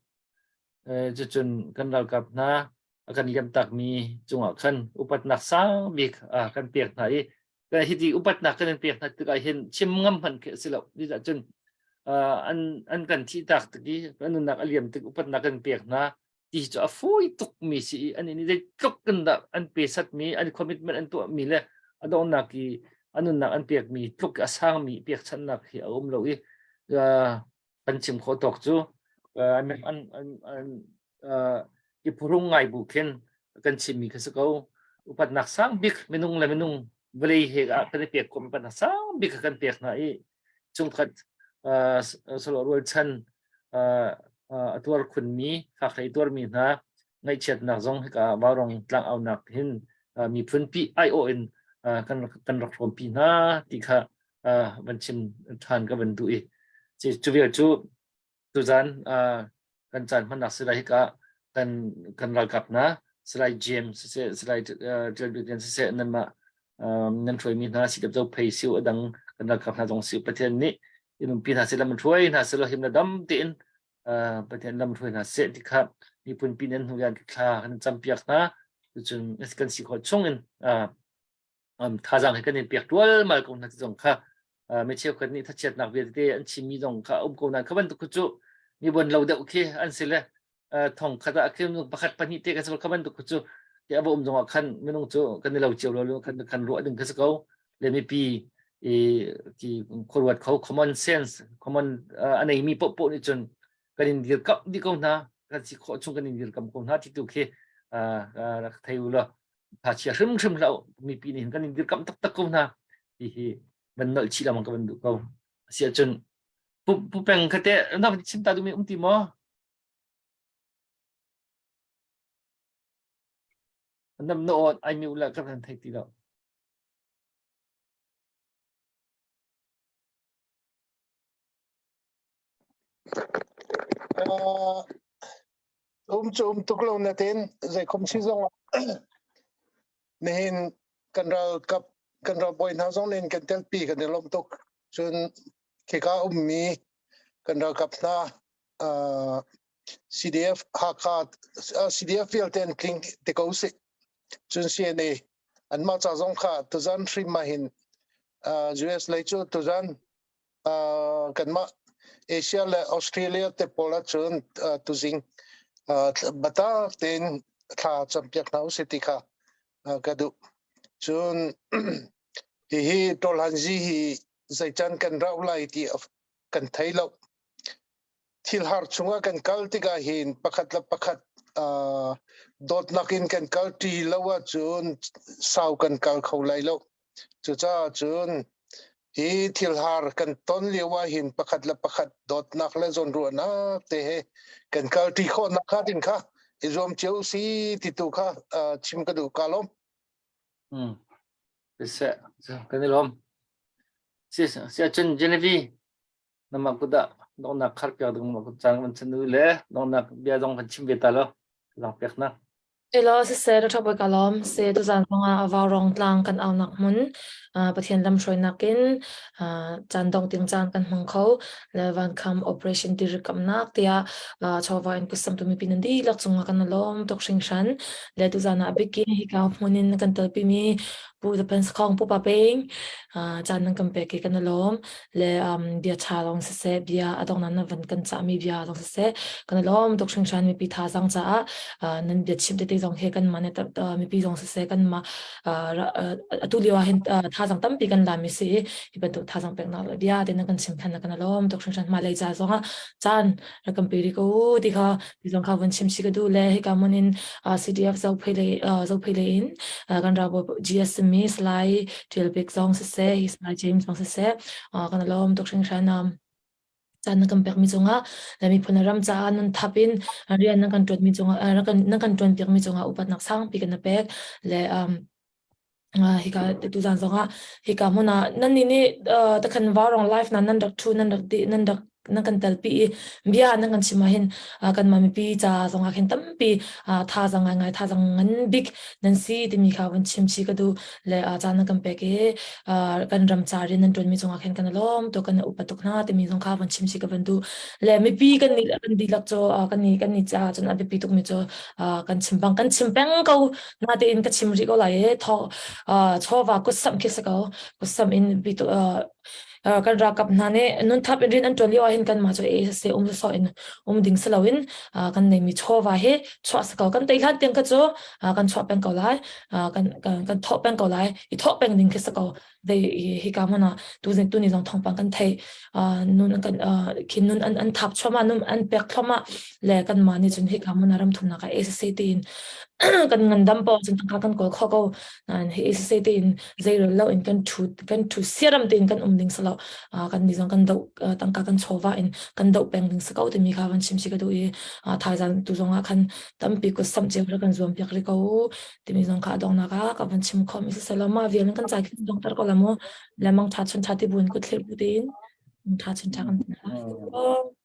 Cucun kan ralkap hna a kan liamtakmi cungah khan upatnak sang bik kan pek hna i hiti upatnak kan in pek hna tikah hin chim ngam hmanh khi a si lo. Cun an an kan thihtak tik i kan nunnak a liam tik upatnak kan pek hna ti cu a fawi tukmi si i an nih zeitluk in dah an pesatmi an commitment an tuahmi le a donghnak i a nunnak an pekmi tluk a sangmi pekchanhnak hi a um lo i kan chim khawh tawk cu an an an an i phuhrung ngai bu khin kan chimmi kha si ko upatnak sang bik minung le minung vawlei he ah kan i pek khawh upatnak sang bik kan pek hna i chungkhat solo rualchan a tuar khunmi fakhlei tuarmi hna ngaihchiatnak zong hika Vaurong tlangaunak hin miphun pi aiawh in kan kan rak hrawmpi hna ti kha van chim ṭhan ka van duh i cu vial cu tuzan kan caan hmannak sila hika kan kan ralkap hna Salai James siseh Salai Ṭial Bik Lian siseh nanmah nan hruaimi hna si zo phei siu adang kan ralkap hna zong siu Pathian nih in umpi hna seh lam hruai hna seh law him le dam tein Pathian lam hruai hna seh ti kha miphun pi nan hnu yan thla kan campiak hna cun kan si khawh chung in thazaang he kan in pek ṭualmal ko hna ti zong kha mi cheukhat nih thachiatnak vialte an chimmi zong kha um ko nain kha bantuk cu mi bon lo deuh khi an si le thong khat ah khin pakhat pahnih te kan si kha bantuk cu ti a va um zong ah khan minung cu kan i lo cio lo khan kan ruah ding kha si ko le mipi i ki khuaruat kho common sense common a neimi paohpaoh nih cun kan in dirkamh dih ko hna kan si khawh chung kan in dirkamh ko hna ti tu khi rak thei u law tha chia hrimhrim hlah mipi nih kan in dirkamh taktak ko hna ti hi van nolh chih lengmang ka van duh ko asi ahcun pu pu peng kha te na chim ta duhmi um ti maw nam na on ai mi ula ka van thei ti lo. Uh, um cu um tuk lo natin zeikhom si zong nihin kan ralkap kan ralbawi hna zong nih kan telpi kan i lawm tuk. Cun khika ummi kan ralkap hna uh, CDF Hakha uh, CDF vialte an tling te ko sih. Cun CNA anmah ca zong kha tuzan hrim ma hin uh, US lei cu tuzan uh, kanmah Asia le Australia te pawl ahcun uh, tuzing uh, bata tein thla campiak hna usih ti kha uh, ka duh. Cun hihi tawlhanzi hi zeican kan rauh lai ti kan thei lo. Thil har chungah kan kal tikah hin pakhat le pakhat uh, dawtnak in kan kal ṭi lo ahcun sau kan kal kho lai lo. Cucaah cun hi thil har kan ton lio ah hin pakhat le pakhat dawtnak le zawnruahnak te he kan kal ṭi khawhnak kha din kha i zuam cio si ti tu kha uh, chim ka duh ka lawm. Hmm. Siseh, kan i lawm. Si si ahcun Genevieve namah kut ah donghnak khar piak ding ma kut caan kan chan le donghnak bia zong kan chim ve ta lo lang pek na Elo siseh Dr. Bawi ka lawm se tuzan zongah a vaurawng tlang kan aunak hmun Pathian lamhruainak in caan dong tiang caan kan hmang kho le vankham operation dirikamnak tiah chawva in kutsamtu mipi nan dihlak cungah kan lawm tuk hringhran le tuzan ah bikin hika hmun in kan telpi mi Pu Zapen Sakhong Pu Pa Peng caan nan kan pek i kan lawm le um, bia ṭha lawng siseh bia a dongnak na van kan cahmi bia zong siseh kan i lawm tuk hringhran mipi thazaang caah uh, nan bia chim tete zong he kanmah nih uh, mipi zong siseh kanmah uh, atu lio ah hin uh, thazaang tampi kan lami si i hi bantuk thazaang peknak le bia te nan kan chim than kan i lawm tuk hringhran hmailei ca zong ah caan rak kan pe rih ko u ti kha ti zong kha vun chim si ka duh le hika hmun in CDF Zophei lei Zophei lei in kan ralbawi GSM Salai Tial Bik zong siseh hi Salai James zong siseh kan i lawm tuk hringhran caan nan kan pekmi cungah le miphun ram caah nan thap in rian nan kan ṭuanmi cungah nan kan ṭuan piakmi cungah upatnak sangpi kan pek le hika tuzan zongah hika hmun ah nan nih nih takhan varong live na nan rak thu nan rak di nan rak nan kan telpi i bia nan kan chim ah hin kanmah mipi ca zongah khin tampi thazaang ngaingai thazaang ngan bik nan si timi kha vun chim chi ka duh le caan nan kan pek i kan ram ca rian nan ṭuanmi cungah khin kan i lawm tuk kan upat tuk hna timi zong kha vun chim chi ka van duh le mipi kan nih kan dihlak cu kan nih kan nih ca cun a biapi tukmi cu kan chim bang kan chim peng ko natein ka chim rih ko lai i thaw chawva kutsamh khi si ko kutsamh in kan ralkap hna nih nunthap in rian an ṭuan lio ah hin kanmah cu ei siseh um sawsawh in um ding si loin kan neimi chawva hi chuah si ko kan tei hlan tiang kha cu kan chuah peng ko lai kan kan thawh peng ko lai i thawh peng ding khi si ko dei hika hmun ah tu tu ni zong thawngpang kan thei nun kan khi nun an an thap thluahmah nun an pek thluahmah le kanmah nih cun hika hmun ah ram thumnak ah ACC tiin kan ngandam paoh cun tangka kan kawl kho ko nain hi ACC tiin zeirel lo in kan thu kan thu siaram tein kan um ding salo kan ni zong kan do tangka kan chawva in kan do peng ding sako timi kha van chim si ka duh i thaizan tu zong ah khan tampi kut sam cio kan zuam piak ri ko timi zong kha donghnak ah ka van chim khom i selo ma vial kan chai khin dong tar ko la mu lemang tha chun tha ti bun ku thlir bu tein tha chun tha kan tin la.